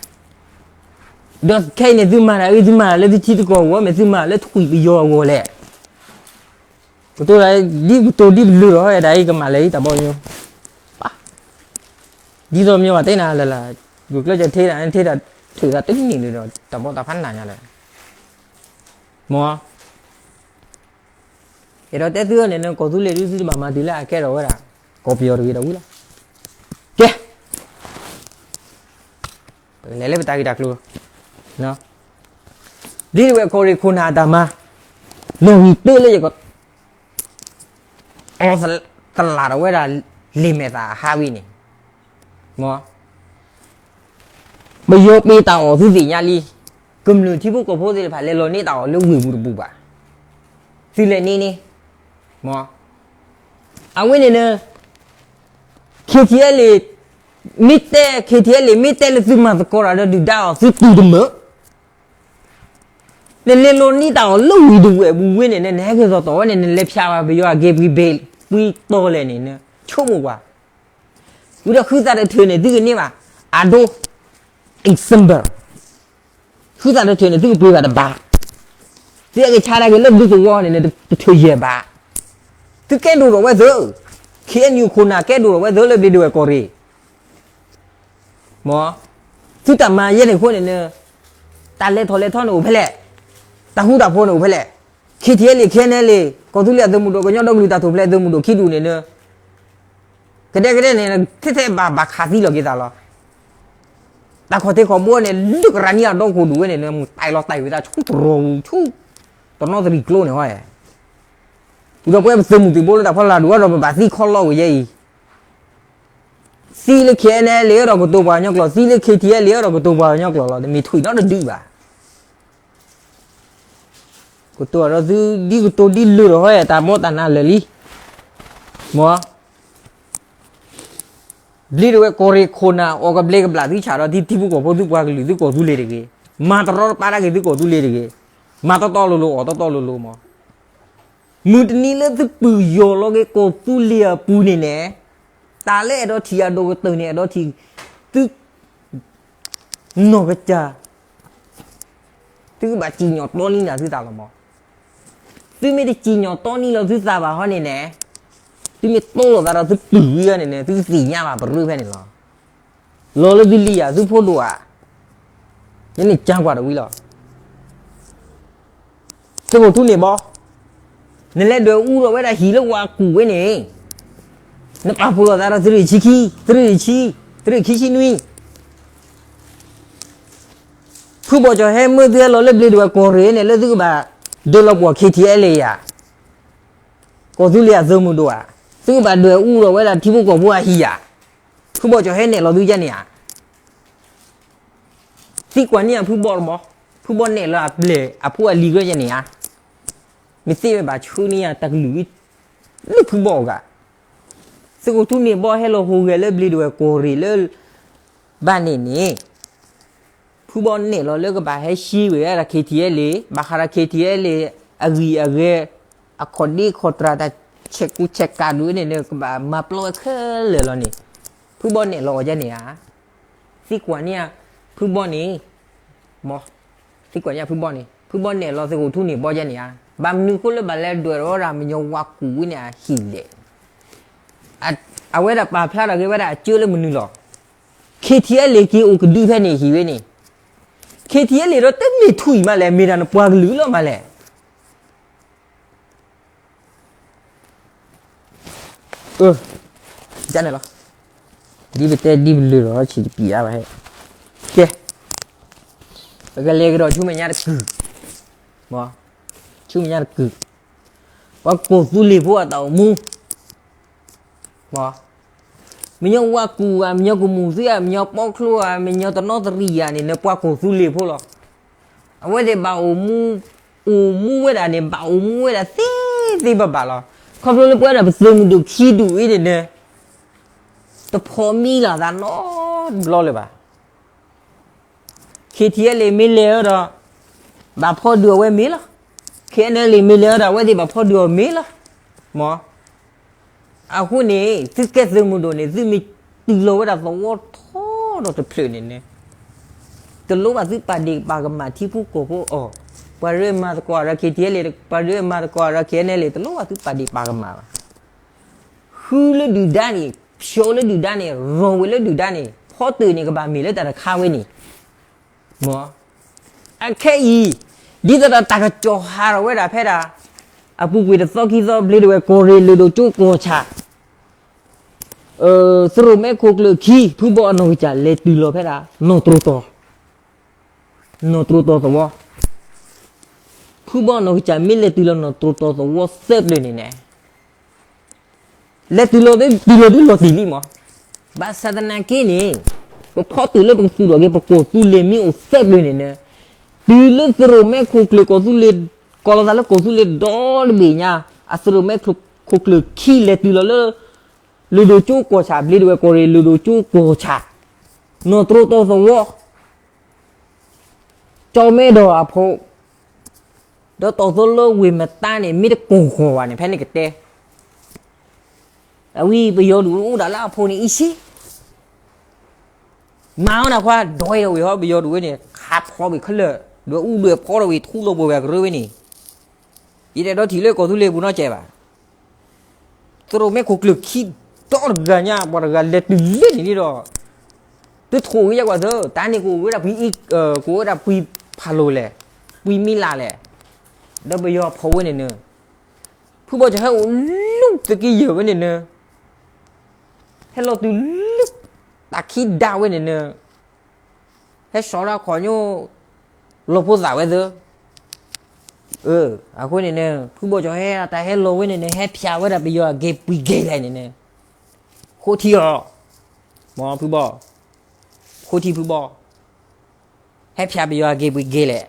ဒီးခဲအံၤန့ၣ် သုမၤတၢ်အံၤ သုမၤလၢသုထံသုကီၢ်အဂီၢ် မ့ၢ်သုမၤလၢထွံၣ်ပယီၤအဂီၢ်လဲၣ်. ကတိၤဒ်ကတိၤဒ်ပလၢၢ်ထီၣ်ဝဲဒၣ်အံၤ ကမၤလဲၣ်အံၤတၢ်ဘီညိ ဒ်သိးမ့ၢ်ဘၣ်တဲနၤလၢ်လၢ်, ဂုာ်ကျဲးစၢးထဲဒၣ်ထဲဒၣ်ထုးသးတနံၣ်န့ၣ်ဒီး တၢ်ဘီတၢ်ဖးနးညါလၢၤ. မ့ၢ်, အဲၣ်ဒိးတဲသုန့ၣ် ကီၢ်သူလ့ၤဒုးသုတဘၣ်မၤတုၤလၢအကဲထီၣ်ဝဲဒၣ် ကီၢ်ပယီၤတဂ့ၤဒီးဝံၤလီၤ. ကဲ ပကလဲၤလၢပတၢ်ဂ့ၢ်တၢ်ကျိၤလီၤ. ဒ်တဝဲကီၢ်ရ့ၣ်ခိၣ်နၢ်အတၢ်မၤ နီၣ်ဂံၢ်တၢလၢယက အီသလၣ်ထီၣ်ဝဲဒၣ်လံာ်မဲာ်သၣ်အဟးဝံၤန့ၣ်, မ့ၢ်, ပယီၤပ့ၤတၢ်အီၣ်သုသ့ၣ်ညါလံ, ကမျၢၢ်ထံဖိကီၢ်ဖိသ့ၣ်တဖၣ်လဲၤလီၤန့ၢ်တၢ်အီၣ်လၢဝ့ၢ်ပူၤတပူၤဘၣ်, သုလဲၤန့ၢ်န့ၣ်, မ့ၢ်, အဝဲန့ၣ်န့ၣ် KTLA မ့ၢ်တဲ KTLA မ့ၢ်တဲလၢသုမၤသကိးတၢ်ဒီးဒုၣ်ဒါအီၤ သုတူၢ်တမၢၢ် နလဲၤလီၤန့ၢ်တၢ်အီၣ်လၢဝ့ၢ်တဝဲၢ်ပူၤဝဲန့ၣ် နဟဲက့ၤသိးတီၢ်ဝဲန့ၣ် နလဲၤဖျါဘၣ်ပယီၤအက့ၤပှံၤဘ့ၣ်ပှံၤတီလဲၣ်န့ၣ် ဆိကမိၣ်ကွၢ်, ဝံၤဒီးဃုသးတထၢၣ်န့ၣ် သုကန့ၢ်ဘၣ် အဒိ example ဃုသးတထၢၣ်န့ၣ် သုကပှ့ၤဘၣ်တဘၣ်, သုအကဆါဒၣ်က့ၤလၢဘျုးသဝီန့ၣ် တထၢၣ်ယဲၢ်ဘၣ်, သုကဲဒိၣ်ထီၣ်ဝဲသၢ, KNU ခိၣ်နၢ်ကဲဒိၣ်ထီၣ်ဝဲသၢလၢဘျ့းဒဝဲၢ်ကီၢ်ရ့ၣ် မ့ၢ်, သုတၢ်မၤယဲန့ၣ်အဃိန့ၣ် တၢ်လဲၤထီၣ်လဲၤထီန့ၣ်အိၣ်ဖဲလဲၣ်, တၢ်ဃူတၢ်ဖိးန့ၣ်အိၣ်ဖဲလဲၣ်, KTLA KNLA ကီၢ်သူလ့ၤအသုးမုၢ်ဒိၣ် ကညီဒီကလုာ်တၢ်ထူၣ်ဖျဲးသုးမုၢ်ဒိၣ်ခံဒူၣ်န့ၣ် ကဒဲကဒဲန့ၣ် ထဲထဲဘၣ်ဘၣ်ခးသံလီၤက့ၤသးလီၤ. တၢ်ခီၣ်ထံးခီၣ်ဘိန့ၣ် လၢကရၢနံအဒီခိၣ်ဒူၣ်ဝဲန့ၣ် မုၢ်တၢ်လီၤတၢ်ဝံၤသးဆူတရီၤပူၤဆူ တနီသရံၣ်ကျိန့ၣ်ဟီ, ဝံၤဒီးပဝဲပသုးမုၢ်သံၣ်ဘိလၢတၢ်ဖီလာ်ဒူၣ်ဒီး ပဘၣ်သံခီလီၤဝဲယဲအံၤ, သံလၢ KNLA ဒီးကတိၤပှၤကညီကျိာ်, သံလၢ KTLA ဒီးကတိၤပှၤကညီကျိာ်လီၤ. တမ့ၢ်ထွံၣ်နီတဒုဘၣ်. ကတိၤဒီးသုဒ်ကတိၤဒ်လၢာ်ဒီးဟီ တၢ်ဘီတၢ်နၢ်လၢာ်လံ. မ့ၢ်, ဘျ့းဒဝဲၢ်ကီၢ်ရ့ၣ်ခိၣ်နၢ် အီၣ်ကဘျဲးကဘျၣ်သုဆၣ်ဒီး ထံဖိကီၢ်ဖိ သုပှၤကလုာ် သုကီၢ်သူလ့ၤတဂ့ၤ, မၤတရီတပါတၢ်က့ၤသုကီၢ်သူလ့ၤတဂ့ၤ, မၤတီတီလိၤလိၤ အီၣ်တီတီလိၤလိၤမ့ၢ်, မုၢ်တနံၤလၢသုပၢၢ်ယီၤလီၤက့ၤကီၢ်သူလ့ၤအပူၤန့ၣ်န့ၣ်, တၢ်လၢအဲၣ်ဒိးထံၣ်အဒိၣ်ကတၢၢ်န့ၣ် အဲၣ်ဒိးထံၣ် သု နီၢ်ကစၢ် သုကဘၣ်စံၣ်ညီၣ်တီနံနၤသုသးလီၤမး. သုမ့ၢ်တစံၣ်ညီၣ်တီနံလီၤသုသးဘၣ်ဟီန့ၣ်န့ၣ်, သုမ့ၢ်တီလိာ်သးဒီးသုပုၢ်ဝံၤန့ၣ်န့ၣ် သုကသ့ၣ်ညါဘၣ်ပရၢဖဲန့ၣ်လီၤ. လီၤလၢသုလံၤဧါ သုဖိဒိၣ်ဧါ, ယန့ၣ်ကၢ်ကွၢ်တဝံၤလီၤ. သုးခိၣ်ထူန့ၣ်ဘီ, နလဲၤဒွဲၣ်အူဒီးဝဲဒၣ်ဟံၣ်လၢဝၤကူၣ်ဝဲန့ၣ်, နပာ်ဖှိၣ်လိာ်သးဒီးသုးရ့ၣ်ဆံခံ, သုးရ့ၣ်ဆံ, သုးရ့ၣ်ခံဆံနွံ, ဖုဘီကၠီၤဟဲမၢသုဟဲလီၤလၢဘျ့းဒဝဲၢ်ကီၢ်ရ့ၣ်န့ၣ် လၢသုကဘၣ်ဒၢလီၤပှီၢ် KTLA ဧါ, ကီၢ်သူလ့ၤအသုးမုၢ်ဒိၣ်ဧါ, သုကဘၣ်ဒွဲၣ်အူဒီးဝဲဒၣ်ထံဖိကီၢ်ဖိအဟံၣ်ဧါ, ဖုဘီကၠီၤဟဲနဲၣ်လီၤသုယဲန့ၣ်ဧါ. သံကွၢ်န့ၢ်ယၤဖုဘီတဘီ, ဖုဘီနဲၣ်လီၤအပျဲၢ်အဖိအလံၤကရၢယဲန့ၣ်ဧါ. မ့ၢ်သ့ဝဲဘၣ်ဆှၢန့ၢ်ယၤတၢ်ကလုၢ်ဝံၤ, လၢဖုဘီၣ်အဂၤ, သုးခိၣ်ထူန့ၣ်ဘီၣ်ဟဲလီၤဟူးဂဲၤလၢဘျ့ဒဝဲၢ်ကီၢ်ရ့ၣ်လၢ ဘၣ်န့ၣ်န့ၣ် ဖုဘီၣ်နဲၣ်လီၤလၢကဘၣ်ဟဲရှ့ဝဲဒၣ် ခ့ထံအဲလ့ၣ် ဘၣ်ဃးဒီး ခ့ထံအဲလ့ၣ် အဂံၢ်အဂဲၤ အခီၣ်ဒ့ခီၣ်တြၢ် တၢ်ဆဲးကူဆဲးကၤဒ်န့ၣ်န့ၣ် ကဘၣ်မၤပျီဝဲခဲလၢာ်လီၤန့ၣ်, ဖုဘီၣ်နဲၣ်လီၤအီၤဒ်န့ၣ်ဧါ. သံကွၢ်န့ၢ်ဧါ ဖုဘီၣ်န့ၣ်, မ်, သံကွၢ်န့ၢ်ဖုဘီၣ်န့ၣ် ဖုဘီၣ်နဲၣ်လီၤသုးခိၣ်ထူန့ၣ်ဘီၣ်ဒ်န့ၣ်ဧါ. ဘၣ်မနုၤအဃိလၢဘၣ်လဲၤဒွဲၣ်ထီၣ်ဝဲဒၣ် မညီဝါကူၣ်ဝဲန့ၣ်အဟံၣ်လဲၣ်. အဝဲဒၣ်ပာ်ဖျါထီၣ်က့ၤဝဲဒၣ်အကၢလၢမနုၤလီၤ. ခ့ထံအဲလ့ၣ်က့ၤအိၣ်ကဒုဖဲန့ၣ်ဟံၣ်ဝဲန့ၣ်, ခ့ထံအဲလ့ၣ်ဒီးတမ့ၢ်ထူၣ်အံၤမးလဲၣ်, မ့ၢ်တၢ်နပှၤကလုာ်လီၤမးလဲၣ်. န့ၣ်လီၤ, ဒ်ပတဲဒ်ပလၢာ်လီၤဆံးတပံးအါဘၣ်ဟဲ, ကဲ, ပကလဲၤကဒီးဆူမဲာ်ညါတကုာ်, ဆူမဲာ်ညါတကုာ်, ပှၤကီၢ်သူလ့ၤဖိအတၢ်အိၣ်မူ မညီဝါကူၣ်ဧါ, မညီကမူၣ်သံဧါ, မညီပီချိဧါ, မညီတနီသရံၣ်ဧါန့ၣ် နပှၤကီၢ်သူလ့ၤဖိလီၤ. အဝဲသ့ၣ်ဘၣ်အိၣ်မူ, အိၣ်မူဝဲဒၣ်န့ၣ် ဘၣ်အိၣ်မူဝဲဒၣ်သ့သ့ဘၣ်ဘၣ်လီၤ. ခီဖျိလၢပဝဲဒၣ်ပသုးမုၢ်ဒိၣ်ခံဒူၣ်အံၤန့ၣ်န့ၣ် တဖိးမံလီၤသးနီတဘျီလၢၤဘၣ်. ခ့ထံအဲလ့ၣ်မ့ၢ်လဲၤအီၤဒီး ဘၣ်ဖီဒုးအီၤဝဲမ့ၢ်လီၤ. ခ့ထံအဲလ့ၣ်မ့ၢ်လဲၤအီၤဒီး အဝဲသ့ၣ်ဘၣ်ဖီဒုးအီၤမ့ၢ်လီၤ. မ့ၢ်, အဃိန့ၣ် သုကဲသုးမုၢ်ဒိၣ်န့ၣ် သုမ့ၢ်တုၤလီၤဝဲဒၣ်သဝီထီဒီးတဖျၢၣ်န့ၣ်န့ၣ် တလိၣ်ဘၣ်သုပာ်ဒ့ၣ်ပာ်ကမၣ်ထံဖိကီၢ်ဖိအီၤ, ပှၤရ့မၤသကိးဒီး ခ့ထံအဲလ့ၣ်, ပှၤရ့မၤသကိးဒီး ခ့ထံအဲလ့ၣ်, တလိၣ်ဘၣ်သုပာ်ဒ့ၣ်ပာ်ကမၣ်ဘၣ်. ဃုလၢဒုၣ်ဒါန့ၣ်, ဖျိးလၢဒုၣ်ဒါန့ၣ်, ရီၣ်ဝဲလၢဒုၣ်ဒါန့ၣ်, ဖီတၢၣ်န့ၣ်ကဘၣ်မ့ၢ်လၢတၢ်တခါဝဲန့ၣ်, မ့ၢ်, အခဲအံၤ, ဒ်သိးဒီးတၢ်ကစီၣ်ဟးထီၣ်ဝဲဒၣ်ဖဲဒၣ် အပူၤကွံာ်တသီခံသီ ဘျ့ဒဝဲၢ်ကီၢ်ရ့ၣ် လုၢ်ဒိၣ်ကၠိကီၢ်ဆၣ် သရိာ်မဲခိၣ်ကျၢၢ်ခံ ဖုဘီၣ်အနီၢ်ကစၢ်လဲၤတုၤလီၤဖဲဒၣ် နီၢ်တြိၤတီၤ, နီၢ်တြိၤတီၤသဝီ, ဖုဘီၣ်အနီၢ်ကစၢ်မ့ၢ်လဲၤတုၤလီၤနီၢ်တြိၤတီၤသဝီသၢပျၢၤန့ၣ်န့ၣ်, လဲၤတုၤလီၤ, တုၤလီၤဒုးလီၤတံၢ်လံမး, ဘၣ်ဆၣ်သနာ်က့န့ၣ်, ပဖီတၢၣ်လၢပကသူၣ်ထီၣ်က့ၤ ပကီၢ်သူလ့ၤမ့ၢ်အိၣ်သၢပျၢၤန့ၣ်န့ၣ်, တုၤလၢသရိာ်မဲခိၣ်ကျၢၢ်ကီၢ်သူလ့ၤ, ကိးလီၤသးလၢကီၢ်သူလ့ၤဒီတဘ့ၣ်ညါ, အသရိာ်မဲခိၣ်ကျၢၢ်ခံလဲၤတုၤလီၤလၢ လုၢ်ဒိၣ်ကၠိကီၢ်ဆၣ်, ဘျ့ဒဝဲၢ်ကီၢ်ရ့ၣ် လုၢ်ဒိၣ်ကၠိကီၢ်ဆၣ်, နီၢ်တြိၤတီၤသဝီ, ကၠီမဲဒီးအဖိ, ဒီးတီၢ်သိလၢဝ့ၢ်မတါန့ၣ် မ့ၢ်တကိၢ်ဃီၤဘၣ်န့ၣ် ဖဲန့ၣ်ကတဲ, အဝဲပယီၤဒုးအိၣ်ဒၣ်လၢအဖိန့ၣ်အံၤစ့ မၤအီၣ်နၢ်ခွါ ဒွဲၣ်ထီၣ်ဝံၤဟီ ပယီၤဒုးဝဲန့ၣ် ခးဖျိးဝံၤခဲလၢာ်, ဒွဲၣ်အူဒွဲၣ်ဖီထီၣ်ဝံၤ ထူလီၤပှဲၤဝဲကရၢဝဲန့ၣ်, ယတအဲၣ်ဒိးထံၣ်လၢကီၢ်သူလ့ၤပူၤနီတစဲးဘၣ်. သရိာ်မဲခိၣ်ကျၢၢ်ခံဒီတဂၤညါ ပှၤတဂၤလဲၤတုၤလၢန့ၣ်ဒီး, သုထိၣ်ဂ့ၤယဲကွၢ်သၢ, တၢ်န့ၣ်ကအိၣ်ဝဲဒၣ်ပှၤ, ကအိၣ်ဝဲဒၣ်ပှၤဖးလိာ်လဲၣ်, ပှၤမံလၢ်လဲၣ်, ဒီးပယီၤဖီၣ်ဝဲန့ၣ်န့ၣ်, ဖုဘီၣ်ကၠီၤဟဲအိၣ်လၢသုးက့ယဲၢ်ဝဲန့ၣ်န့ၣ် ဟဲလီၤတုၤလၢတၢ်ခံဒၣ်ဝဲန့ၣ်န့ၣ်, ဟဲစိာ်လၢအခီၣ်ညိ လီၤဖိသၣ်ဝဲသၢ, အဃိန့ၣ်န့ၣ် ဖုဘီၣ်ကၠီၤဟဲတၢ်ဟဲလီၤဝဲန့ၣ်န့ၣ် ဟဲဖျါဝဲဒၣ်ပယီၤအဂ့ၢ်ပှံၤဂ့ၤလဲၣ်န့ၣ်န့ၣ်, ဃိထံအီၤ, မ်ဖုဘီၣ်, ဃိထံဖုဘီၣ် ဟဲဖျါပယီၤအဂ့ၢ်ပှံၤဂ့ၤလဲၣ်.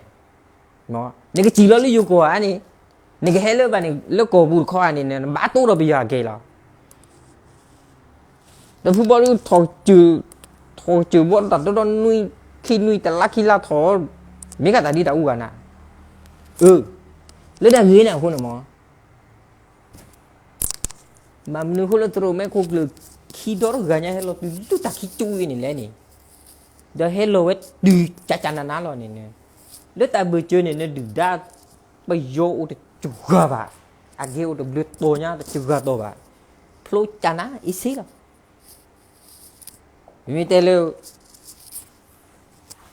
နကစံၣ်လီၤလၢယိၤကီၢ်ဧါန့ၣ်, နကဟဲလၢဘၣ်န့ၣ် လၢကီၢ်ပူၤတခီဧါန့ၣ် နဘၣ်တိၢ်ဒီးပယီၤအဂ့ၢ်လီၤ. ဒီးဖုဘီၣ်ဒုး ထီၣ်ကစၢၢ်ဘီတၢ်တဒီနွံ, ခံနွံတလါခံလါထီၣ်, မ့ၢ်ကသးဒ်တၢ်အူဂၤနၤ, လၢတၢ်ဂ့ၢ်န့ၣ်အဃိန့ၣ်မး ဘၣ်မနုၤအဃိလၢသရိာ်မဲခိၣ်ကျၢၢ်ခံဒီတဂၤညါ ဟဲလီၤတုၤလၢတၢ်ခံကၠူအံၤန့ၣ်လဲၣ်န့ၣ်, ဒီးဟဲလီၤဝဲတုၤကကနနါလီၤန့ၣ်န့ၣ်, လၢတၢ်ဘၢၣ်စၢၤန့ၣ် နဒုၣ်ဒါပယီၤအိၣ်တစှၤဘၣ်, အဂ့ၢ်အိၣ်တဘျုးတီၤညါတစှၤတီၤဘၣ်, ဖျိကနါအ့ၣ်စ့လီၤ. မ့မ့ၢ်တဲလၢ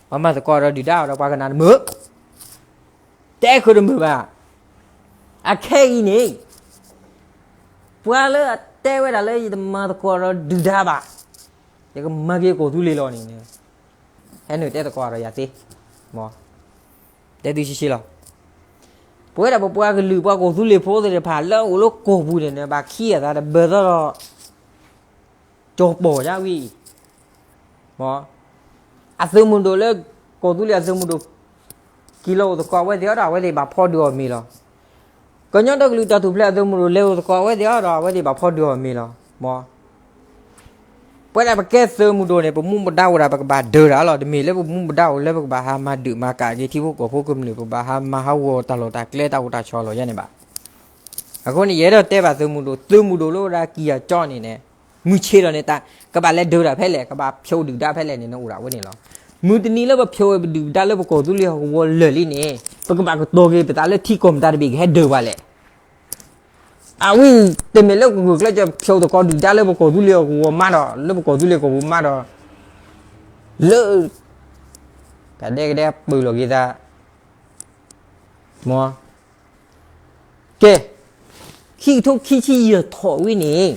ပှၤမၤသကိးဒီးဒုၣ်ဒါအီၤဒီးပှၤကနၣ်တမုာ်, တဲဃုာ်တမုာ်ဘၣ်. အခဲအံၤန့ၣ် ပှၤလၢအတဲဝဲဒၣ်လၢယတမၤသကိးဒီးဒုၣ်ဒါဘၣ်, ယကမၤက့ၤကီၢ်သူလ့ၤလီၤန့ၣ်, ဟဲနုာ်တဲသကိးဒီးယၤသ့, မ်, တဲသုဆှံဆှံလီၤ. ပဝဲဒၣ်ပပှၤကလုာ်ပှၤကီၢ်သူလ့ၤဖိသ့ၣ်တဖၣ်လၢအအိၣ်လၢကီၢ်ပူၤန့ၣ်န့ၣ် ဘၣ်ခံအသးတဘၢသီဒီး ကၠီၤပီၢ်ညါဝံၤ, မ်, အသုးမုၢ်ဒိၣ်လၢ ကီၢ်သူလ့ၤအသုးမုၢ်ဒိၣ် က့ၤလီၤအိၣ်သကိးဝဲသ့ၣ်ဒီး အဝဲသ့ၣ်ဘၣ်ဖီဒုးအီၤမ့ၤလီၤ. ကညီဒီကလုာ်တၢ်ထူၣ်ဖျဲးအသုးမုၢ်ဒိၣ်လဲၤအိၣ်သကိးအဝဲသ့ၣ်အီၤဒီး အဝဲသ့ၣ်ဘၣ်ဖီဒုးအီၤမ့ၢ်လီၤ. မ့ၢ် ပဝဲဒၣ်ပကဲသုးမုၢ်ဒိၣ်န့ၣ် ပမူပဒါအိၣ်ဒၣ် ပကဘၣ်ဒၢးတၢ်လီၤ. တမ့ၢ်လၢပမူပဒါအိၣ်လၢပကဘၣ်ဟးမၤဒုးမၤကးက့ၤထံဖိကီၢ်ဖိကမျၢၢ် ပဘၣ်ဟးမၤဟးဂီၤတၢ်လီၢ်တၢ်ကျဲတၢ်အိၣ်တၢ်ဆိးလီၤယဲန့ၣ်ဘၣ်. အဃိန့ၣ် ယအဲၣ်ဒိးတဲဘၣ်သုးမုၢ်ဒိၣ် သုးမုၢ်ဒိၣ်လၢဝဲဒၣ်ကံၢ်အကၠီန့ၣ်န့ၣ် မုၢ်ဆ့ၣ်ထီၣ်န့ၣ် တၢ်ကဘၣ်လဲၤဒၢးတၢ်ဖဲလဲၣ် ကဘၣ်ဖျိဒုၣ်ဒါဖဲလဲၣ်န့ၣ် နအိၣ်ဒၣ်ဝဲန့ၣ်လီၤ. မုၢ်တနံၤလၢပဖျိဝဲပဒုၣ်ပဒါလၢပကီၢ်သူလ့ၤဟီၣ်ကဝီၤလၢာ်လံန့ၣ် ပကဘၣ်ကတီၤက့ၤပသးလၢထံကီၢ်မတၤတဘ့ၣ်ကဟဲဒၢးပှၤလဲၣ်. အဝဲ တမ့ၢ်လၢကဂုာ်ကျဲးစၢးဖျိသကိးဒုၣ်ဒါလၢပကီၢ်သူလ့ၤဟီၣ်ကဝီၤမးဒီး လၢပကီၢ်သူလ့ၤကီၢ်ပူၤမးဒီး လၢ ကဒဲကဒဲပၢၢ်လီၤက့ၤသး မ့ၢ် ကဲ ခံကထိခံဆံယဲၢ်ထီၣ်ဝံၤန့ၣ်,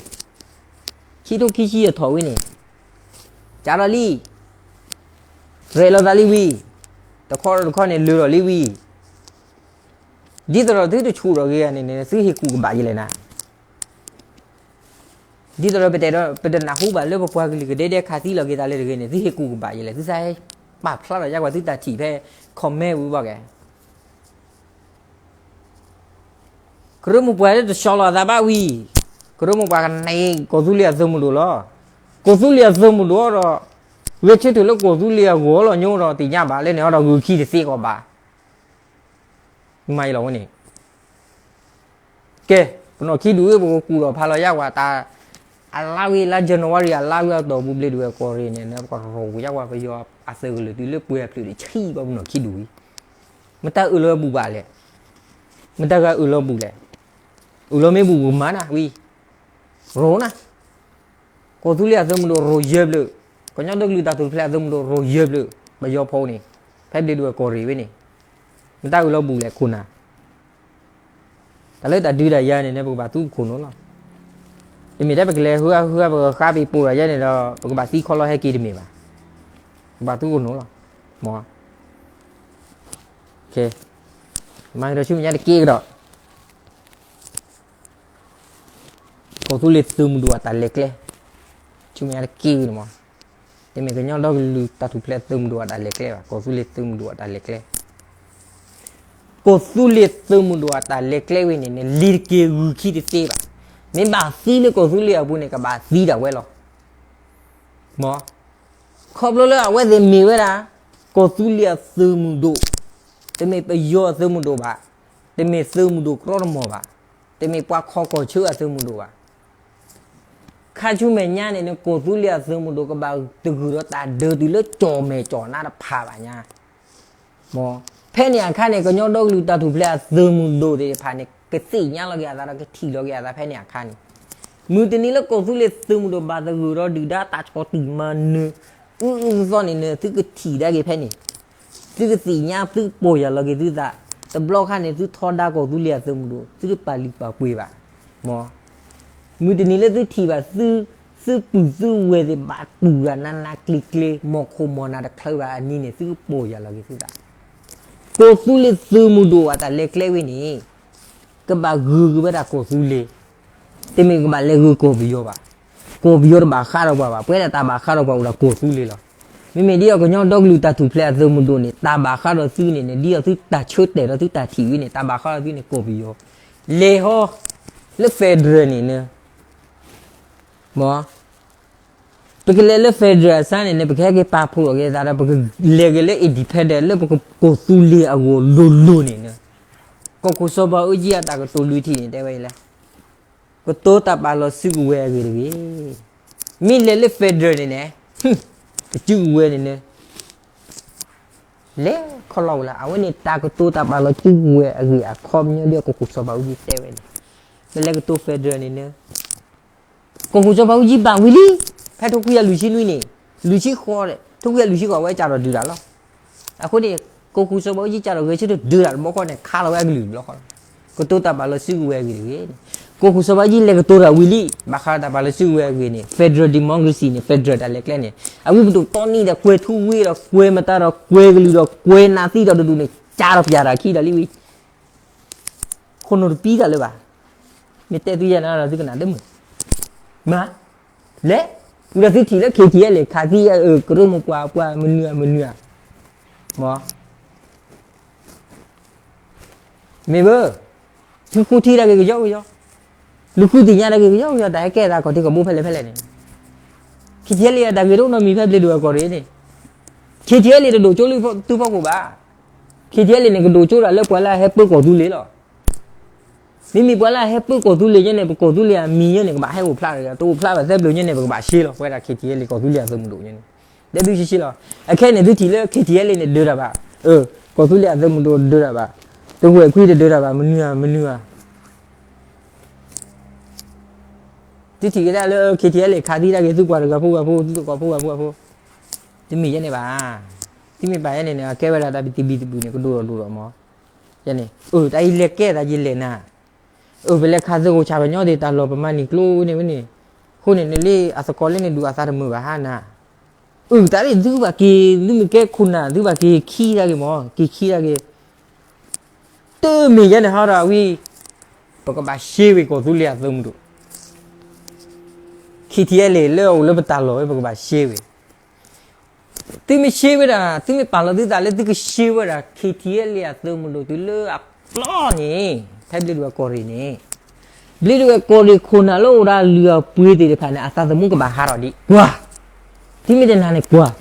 ခံကထိခံဆံယဲၢ်ထီၣ်ဝံၤန့ၣ်, ကၢ်ထီၣ်လံ, ရဲၣ်လီၤသးလံဝံၤ, တခီဒီးတခီန့ၣ် လၢာ်ထီၣ်လံဝံၤ, ဒ်သိးဒီးသုတဆူၣ်ထီၣ်က့ၤဂၤန့ၣ်န့ၣ် သုဟ့ၣ်ကူၣ်ကဘၣ်ယလဲၣ်နၤ. ဒ်သိးဒီးပတဲဒီး ပတနၢ်ဟူဘၣ်လၢပပှၤကလုာ်ကဒဲဒဲခးသံလီၤက့ၤသးလၢတဂ့ၤန့ၣ် သုဟ့ၣ်ကူၣ်ကဘၣ်ယလဲၣ်, သုသးဟဲပာ်ဖျါထီၣ်ယါကွၢ်သုတၢ်ထံၣ်ဖဲ comment ဝံၤဘၣ်ကဲ ကရၢမိၢ်ပှၢ်လၢတဆီလီၤအသးဘၣ်ဝံၤ, ကရၢမိၢ်ပှၢ်ကန့ၢ်ကီၢ်သူလ့ၤအသုးမုၢ်ဒိၣ်လီၤ. ကီၢ်သူလ့ၤအသုးမုၢ်ဒိၣ်ဒီး ဂဲၤဆၢထၢၣ်လၢကီၢ်သူလ့ၤအဂီၢ်လီၤညိဒီးသ့ၣ်ညါဘၣ်လၢန့ၣ်ဒီးဂုာ်ခံတသ့ကီးဘၣ်. မၤအံၤလီၤဝဲန့ၣ် ကဲ, ပနီၢ်ခံဒူၣ်ဧၢ ပကကူၣ်ထီၣ်ဖးလီၤယါဝဲတၢ်, အလါဝံၤလါ January အလါဝံၤအတီၢ်ပူၤဘျ့ဒဝဲၢ်ကီၢ်ရ့ၣ်န့ၣ် ပကရိၣ်ကယါဝဲပယီၤအသုးကလုာ်တုၤလၢပှဲၤအဖျၢၣ်တဆံဘၣ်ပနီၢ်ခံဒူၣ်ဝံၤ, မတၤအၢၣ်လီၤဘူၣ်ဘၣ်လဲၣ်, မတၤဂၤအၢၣ်လီၤဘူၣ်လဲၣ်, အၢၣ်လီၤမ့ၢ်ဘူၣ်ပကမၤနၤဝံၤ, ရိၣ်နၤ ကီၢ်သူလ့ၤအသုးမုၢ်ဒိၣ်ရိၣ်ယဲၢ်ဖျၢၣ်, ကညီဒီကလုာ်တၢ်ထူၣ်ဖျဲးအသုးမုၢ်ဒိၣ်ရိၣ်ယဲၢ်ဖျၢၣ်, ပယီၤဖိန့ၣ်, ဖဲဘျ့ဒဝဲၢ်ကီၢ်ရ့ၣ်ဝဲန့ၣ်, မတၤအၢၣ်လီၤဘူၣ်လဲၣ်ခိၣ်နၢ်, တၢ်လၢတၢ်ဒုးတၢ်ယၤန့ၣ်န့ၣ် ပကဘၣ်သူခိၣ်နူာ်လီၤ. တမ့ၢ်ထဲပကလဲၤဟူဟါဟူဟါ ပကဃါပပှ့ၤဒၣ်ယဲန့ၣ်ဒီး ပကဘၣ်သံခီလီၤဟဲက့ၤတမ့ၢ်ဘၣ်. ပကဘၣ်သူခိၣ်နူာ်လီၤ. မ့ၢ် မၤကဒီးဆူမဲာ်ညါတက့ၢ်ကဒီး ကီၢ်သူလ့ၤသုးမုၢ်ဒိၣ်အတၢ်လဲၤကျဲ, ဆူမဲာ်ညါတက့ၢ်န့ၣ်မး, တမ့ၢ်ကညီဒီကလုာ်တၢ်ထူၣ်ဖျဲးသုးမုၢ်ဒိၣ်အတၢ်လဲၤကျဲဘၣ်, ကီၢ်သူလ့ၤသုးမုၢ်ဒိၣ်အတၢ်လဲၤကျဲ, ကီၢ်သူလ့ၤသုးမုၢ်ဒိၣ်အတၢ်လဲၤကျဲဝဲန့ၣ်န့ၣ် လ့ၤတက့ၤဂုာ်ခံတသ့ဘၣ်. မ့ၢ်ဘၣ်သံလၢကီၢ်သူလ့ၤအပူၤန့ၣ် ကဘၣ်သံဒၣ်ဝဲလီၤ. မ့ၢ် ခီဖျိလၢအဝဲသ့ၣ်မ့ၢ်ဝဲဒၣ် ကီၢ်သူလ့ၤအသုးမုၢ်ဒိၣ်, တမ့ၢ်ပယီၤအသုးမုၢ်ဒိၣ်ဘၣ်, တမ့ၢ်သုးမုၢ်ဒိၣ်ကြီတမီၢ်ဘၣ်, တမ့ၢ်ပှၤခီကီၢ်ဆၢအသုးမုၢ်ဒိၣ်ဘၣ်. ခါဆူမဲာ်ညါန့ၣ်န့ၣ် ကီၢ်သူလ့ၤအသုးမုၢ်ဒိၣ်ကဘၣ်တဂုာ်ဒီးတၢ်ဒၢတုၤလၢကၠီၣ်မဲာ်ကၠီၣ်နါတဖၣ်ဘၣ်ညါ. မ့ၢ် ဖဲန့ၣ်အခါန့ၣ် ကညီဒီကလုာ်တၢ်ထူၣ်ဖျဲးအသုးမုၢ်ဒိၣ်သ့ၣ်တဖၣ်န့ၣ် ကသ့ၣ်ညါလီၤက့ၤအသးဒီးကထံၣ်လီၤက့ၤအသးဖဲန့ၣ်အခါန့ၣ်, မုၢ်တနံၤလၢကီၢ်သူလ့ၤသုးမုၢ်ဒိၣ်ဘၣ်သဂုာ်ဒီးဒုၣ်ဒါတၢ်ဆီၣ်တံၢ်မၤနၢၤ အုအုသီန့ၣ်န့ၣ် သုကထံၣ်ဒၣ်က့ၤဖဲန့ၣ်, သုကသ့ၣ်ညါ သုကပီၢ်ယၢ်လီၤက့ၤသုသး, တဘျီခါန့ၣ် သုထီဒါကီၢ်သူလ့ၤအသုးမုၢ်ဒိၣ် သုတပာ်လုၢ်ပာ်ပှ့ၤဘၣ်. မ့ၢ် မုၢ်တနံၤလၢသုထံၣ်ဘၣ် သုပုၢ်သုဝဲၢ်သ့ၣ်ဘၣ်တူၢ်ဂၤနးနးကျ့ကျ့ မီၢ်ခိၣ်မီၢ်နၢ်တချုးဘၣ်အနံၤန့ၣ် သုကပီၢ်ယၢ်လီၤက့ၤသုသး. ကီၢ်သူလ့ၤသုးမုၢ်ဒိၣ်အတၢ်လဲၤကျဲဝဲန့ၣ် ကဘၣ်ဂုာ်က့ၤဝဲဒၣ်ကီၢ်သူလ့ၤ, တမ့ၢ်ကဘၣ်လဲၤဂုာ်ကီၢ်ပယီၤဘၣ်. ကီၢ်ပယီၤတဘၣ်ဃးဒီးပှၤဘၣ်, ပဝဲဒၣ်တၢ်ဘၣ်ဃးဒီးပှၤအိၣ်ဒီးကီၢ်သူလ့ၤလီၤ. မ့မ့ၢ်ဒ်သိးကညီဒီကလုာ်တၢ်ထူၣ်ဖျဲးအသုးမုၢ်ဒိၣ်န့ၣ် တၢ်ဘၣ်ဃးဒီးသုန့ၣ်န့ၣ် ဒ်သိးသုတၢ်ဆၢတဲာ်ဒီးသုတၢ်ထံၣ်ဝဲန့ၣ် တၢ်ဘၣ်ဃးဒီးသုန့ၣ် ကီၢ်ပယီၤ, လဲၤဟီ လၢ federal န့ၣ်န့ၣ် မ့ၢ် ပကလဲၤလၢ federal အစၢ်န့ၣ်န့ၣ် ပကဟဲက့ၤပာ်ဖှိၣ်အီၤက့ၤသးဒီး ပကလဲၤက့ၤလၢ independent လၢပကီၢ်သူလ့ၤအဂီၢ်လိၤလိၤန့ၣ်န့ၣ်, ကီၢ်ခိၣ်စီၤဘးအူကၠံအတၢ်ကတိၤလွံၢ်ထံၣ်န့ၣ် တဲဝဲအံၤလဲၣ်, ကတိၤတၢ်ပာ်လီၤစုကဝဲၤအဂ့ၢ်တဂ့ၤ. မ့ၢ်လဲၤလၢ federal န့ၣ်န့ၣ်, တစုကဝဲၤန့ၣ်န့ၣ် လဲၤခီလီၤဝဲလၢ အဝဲန့ၣ်တၢ်ကတိၤတၢ်ပာ်လီၤစုကဝဲၤအဂ့ၢ်အခီပညီဒ်ကီၢ်ခိၣ်စီၤဘးအူကၠံတဲဝဲန့ၣ်, ပလဲၤကတိၤ federal န့ၣ်န့ၣ် ကီၢ်ခိၣ်စီၤဘးအူကၠံဘၣ်ဝံၤလံ, ဖဲထိခွံကယၤလွံၢ်ဆံနွံန့ၣ်, လွံၢ်ဆံဃိး, ထိခွံကယၤလွံၢ်ဆံဃိး အဝဲကၢ်ထီၣ်ဒုးတၢ်လီၤ. အဃိန့ၣ် ကီၢ်ခိၣ်စီၤဘးအူကၠံကၢ်ထီၣ်ဂဲၤဆၢထၢၣ်ဒုးတၢ်တဘျီဃီန့ၣ် ခးလီၤဝဲအကလုာ်တဘျီဃီလီၤ. ကတိၤတၢ်ပာ်လီၤစုကဝဲၤအဂ့ၢ်တဂ့ၤန့ၣ်, ကီၢ်ခိၣ်စီၤဘးအူကၠံလဲၤကတိၤတၢ်ဝံၤလံ, ဘၣ်ဃးဒီးတၢ်ပာ်လီၤစုကဝဲၤအဂ့ၢ်န့ၣ် federal democracy န့ၣ် federal တၢ်လဲၤကျဲန့ၣ် အဝဲပဒိၣ်တီနံၣ်ဒီးကွဲၤထူဝ့ဒီးကွဲၤမတၤဒီး ကွဲၤကလုာ်ဒီးကွဲၤနးသံဒီးတဒူၣ်န့ၣ် ကၢ်ထီၣ်ပၠးတၢ်ခံဒီးလံဝံၤ ခိၣ်နူာ်တပံတၢ်လၢၤဘၣ်. မ့ၢ်တဲသုယဲၢ်နၤဒီးသုကနၣ်ဒၢမုၢ်, မ့ၢ် လဲၤ, ဝံၤဒီးသုထံၣ်လၢ KTLA ခးသံအကရၢမိၢ်ပှၢ်ပှၢ်မနုၤဧါမနုၤဧါ, မ့ၢ် မ့ၢ်ဘၣ်, ဃုထံၣ်တၢ်ဂ့ၤကယီကယီ, လူၤဃုသ့ၣ်ညါတၢ်ဂ့ၤကယီကယီ, တၢ်ဟဲကဲသးခီၣ်ထံးခီၣ်ဘိဖဲလဲၣ်ဖဲလဲၣ်န့ၣ်, ခ့ထံအဲလ့ၣ်အတၢ်ဂ့ၤတအိၣ်နီတမံၤဖဲဘျ့ဒဝဲၢ်ကီၢ်ရ့ၣ်န့ၣ်, ခ့ထံအဲလ့ၣ် တဒိၣ်ကၠိလၢသုဖီခိၣ်ဘၣ်. ခ့ထံအဲလ့ၣ်န့ၣ် ကဒိၣ်ကၠိတၢ်လၢပှၤလၢအဟဲပၢကီၢ်သူလ့ၤလီၤ. မ့မ့ၢ်ပှၤလၢအဟဲပၢကီၢ်သူလ့ၤညါန့ၣ် ပကီၢ်သူလ့ၤအမံၤညါန့ၣ် ကဘၣ်ဟဲအိၣ်ဖျါတဂ့ၤ, တအိၣ်ဖျါဘၣ်သၢဘျီညါန့ၣ် ပကဘၣ်ရှဲလီၤ ပဝဲဒၣ် ခ့ထံအဲလ့ၣ် ကီၢ်သူလ့ၤအသုးမုၢ်ဒိၣ်ညါန့ၣ်, ဒဲဒုးရှဲရှဲလီၤ. အခဲန့ၣ် သုထံၣ်လၢ ခ့ထံအဲလ့ၣ်န့ၣ် ဒၢတၢ်ဘၣ်, အၢ, ကီၢ်သူလ့ၤအသုးမုၢ်ဒိၣ်ဒၢတၢ်ဘၣ်, တဝဲၢ်ခွံတဒၢတၢ်ဘၣ်, မနုၤဧါ မနုၤဧါ. သုထံၣ်ကဒါလၢ ခ့ထံအဲလ့ၣ် ခးသံတၢ်က့ၤ သုပှၤတဂၤဖိဂၤဖိ သုသကိးဖိဂၤဖိဂၤဖိ, တမ့ၢ်ယဲန့ၣ်ဘၣ်. သုမ့ၢ်ပာ်ယဲန့ၣ်န့ၣ် အကဲဝဲဒၣ်တၢ်တဘံၣ်တဘုၣ်န့ၣ် ကဒိၣ်ထီၣ်ဒိၣ်ထီၣ်မး, ယဲန့ၣ်, အၢ တၢ်အံၤလဲၤကဲသးယလဲၤနၤ, အၢ ပလဲၤခးသကိးဆၣ်ပညီသ့ၣ်တၢ်လီၢ် ပမၤန့ၢ်ကျိန့ၣ်ဝဲန့ၣ်, အဃိန့ၣ် နလၢအသကိးလၢန့ၣ်ဒူၣ်အသးတမုာ်ဘၣ်ဟါနၤ, အၢ တၢ်လၢသုဘၣ်က့ၤ သုမ့ၢ်ကဲခိၣ်နၢ် သုဘၣ်က့ၤခံတၢ်ဂ့ၤမး က့ၤခံတၢ်ဂ့ၤ တမ့ၢ်ယဲန့ၣ်ဟီဒီးဝံၤ, ပကဘၣ်ရှဲဝဲကီၢ်သူလ့ၤအသုးမုၢ်ဒိၣ်, ခ့ထံအဲလ့ၣ် လၢအအိၣ်လၢပတၢ်လီၢ်ဝဲ ပကဘၣ်ရှဲဝဲ, သုမ့ၢ်ရှဲဝဲဒၣ် သုမ့ၢ်ပာ်လီၤသုသးလၢသုကရှဲဝဲဒၣ် ခ့ထံအဲလ့ၣ်အသုးမုၢ်ဒိၣ်တုၤလၢအပျီန့ၣ်, ဖဲဘျ့ဒဝဲၢ်ကီၢ်ရ့ၣ်န့ၣ်, ဘျ့ဒဝဲၢ်ကီၢ်ရ့ၣ်ခိၣ်နၢ်လၢအိၣ်ဒီးအလုၢ်အပှ့ၤသ့ၣ်တဖၣ်န့ၣ် အသးသမူကဘၣ်ဟးထီၣ်ဒံး ကွၢ်, သုမ့ၢ်တနာ်န့ၣ်ကွၢ်,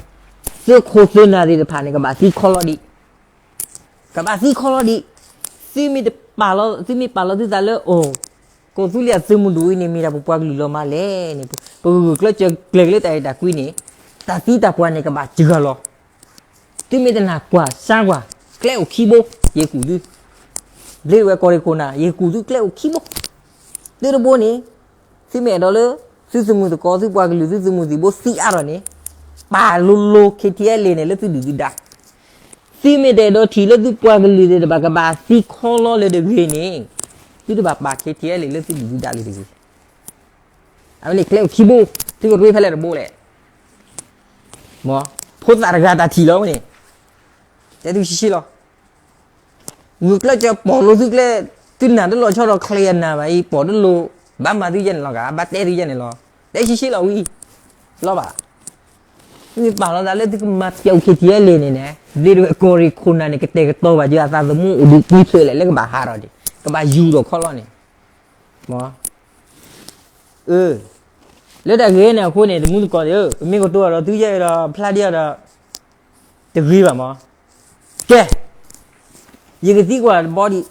သုးခိၣ်သုးနၢ်သ့ၣ်တဖၣ်န့ၣ် ကဘၣ်သံခီလီၤဒံး ကဘၣ်သံခီလီၤဒံး, သုမ့ၢ်တပာ်လီၤ သုမ့ၢ်ပာ်လီၤသုသးလၢအီၤ, ကီၢ်သူလ့ၤအသုးမုၢ်ဒိၣ်အံၤန့ၣ် မ့ၢ်ဒၣ်ပပှၤကလုာ်လီၤမးလဲၣ်န့ၣ်, ပကဂုာ်ကျဲးစၢးကျဲၤက့ၤလၢတၢ်အဲၣ်တၢ်ကွံန့ၣ်, တၢ်သံတၢ်ပှၢ်န့ၣ် ကဘၣ်စှၤလီၤ, သုမ့ၢ်တနာ်ကွၢ်စၢ်ကွၢ်, ကျဲအိၣ်ခံဘိ, ယကူၣ်သု, ဘျ့ဒဝဲၢ်ကီၢ်ရ့ၣ်ခိၣ်နၢ် ယကူၣ်သုကျဲအိၣ်ခံဘိ, သုတဘိန့ၣ်, သုမ့ၢ်အဲၣ်ဒိးလၢ သုသုးမုၢ်သကိး သုပှၤကလုာ် သုသုးမုၢ်သံၣ်ဘိသံအါထီၣ်န့ၣ်, ပာ်လိၤလိၤ ခ့ထံအဲလ့ၣ်န့ၣ် လၢသုဒုၣ်သုဒါ, သုမ့ၢ်တအဲၣ်ဒိးထံၣ်လၢသုပှၤကလုာ်သ့ၣ်တဖၣ် ကဘၣ်သံခီလီၤလၢၤတဂ့ၤန့ၣ်, သုတဘၣ်ပာ်ခ့ထံအဲလ့ၣ်လၢသုဒုၣ်သုဒါလၢၤတဂ့ၤ, အဝဲန့ၣ်ကျဲအိၣ်ခံဘိ, သုကရ့ဖဲလဲၣ်တဘိလဲၣ်, မ်, ဖိသၣ်တဂၤတၢ်ထံၣ်လီၤဝဲန့ၣ်, တဲသုဆှံဆှံလီၤ ဂုာ်ကျဲးစၢးပိာ်လိၤသုကျဲ, သုနာ်တလီၤဆီဒီး ချ့ယနၢ်ဘၣ်အံၤ ပိာ်တလိၤ, ဘၣ်မၤသုယဲန့ၣ်လီၤဂာ် ဘၣ်တဲသုယဲန့ၣ်လီၤ, တဲဆှံဆှံလီၤဝံၤ, လီၤဘၣ်, သုမ့ၢ်ပာ်လီၤသးလၢသုကမၤပျီခ့ထံအဲလ့ၣ်န့ၣ်န့ၣ်, ဘျ့ဒဝဲၢ်ကီၢ်ရ့ၣ်ခိၣ်နၢ်န့ၣ် ကတဲာ်ကတီၤဘၣ်က့ၤအသးသမူအိၣ်ဒံးကွံဖျၢၣ်လဲၣ် လၢကဘၣ်ဟးထီၣ်ဒံး, ကဘၣ်ယူၤဒီးခီလီၤန့ၣ်, မ် အၢ, လၢတၢ်ဂ့ၢ်န့ၣ်အဃိန့ၣ် တမူတကိးဒီး ပမ့ၢ်ကတိၤအီၤဒီးသုယဲအံၤဒီး ဖျါဒံးအီၤဒီး တဂ့ၤဘၣ်မး, ကဲ, ယကသံကွၢ်တဘီဒံး,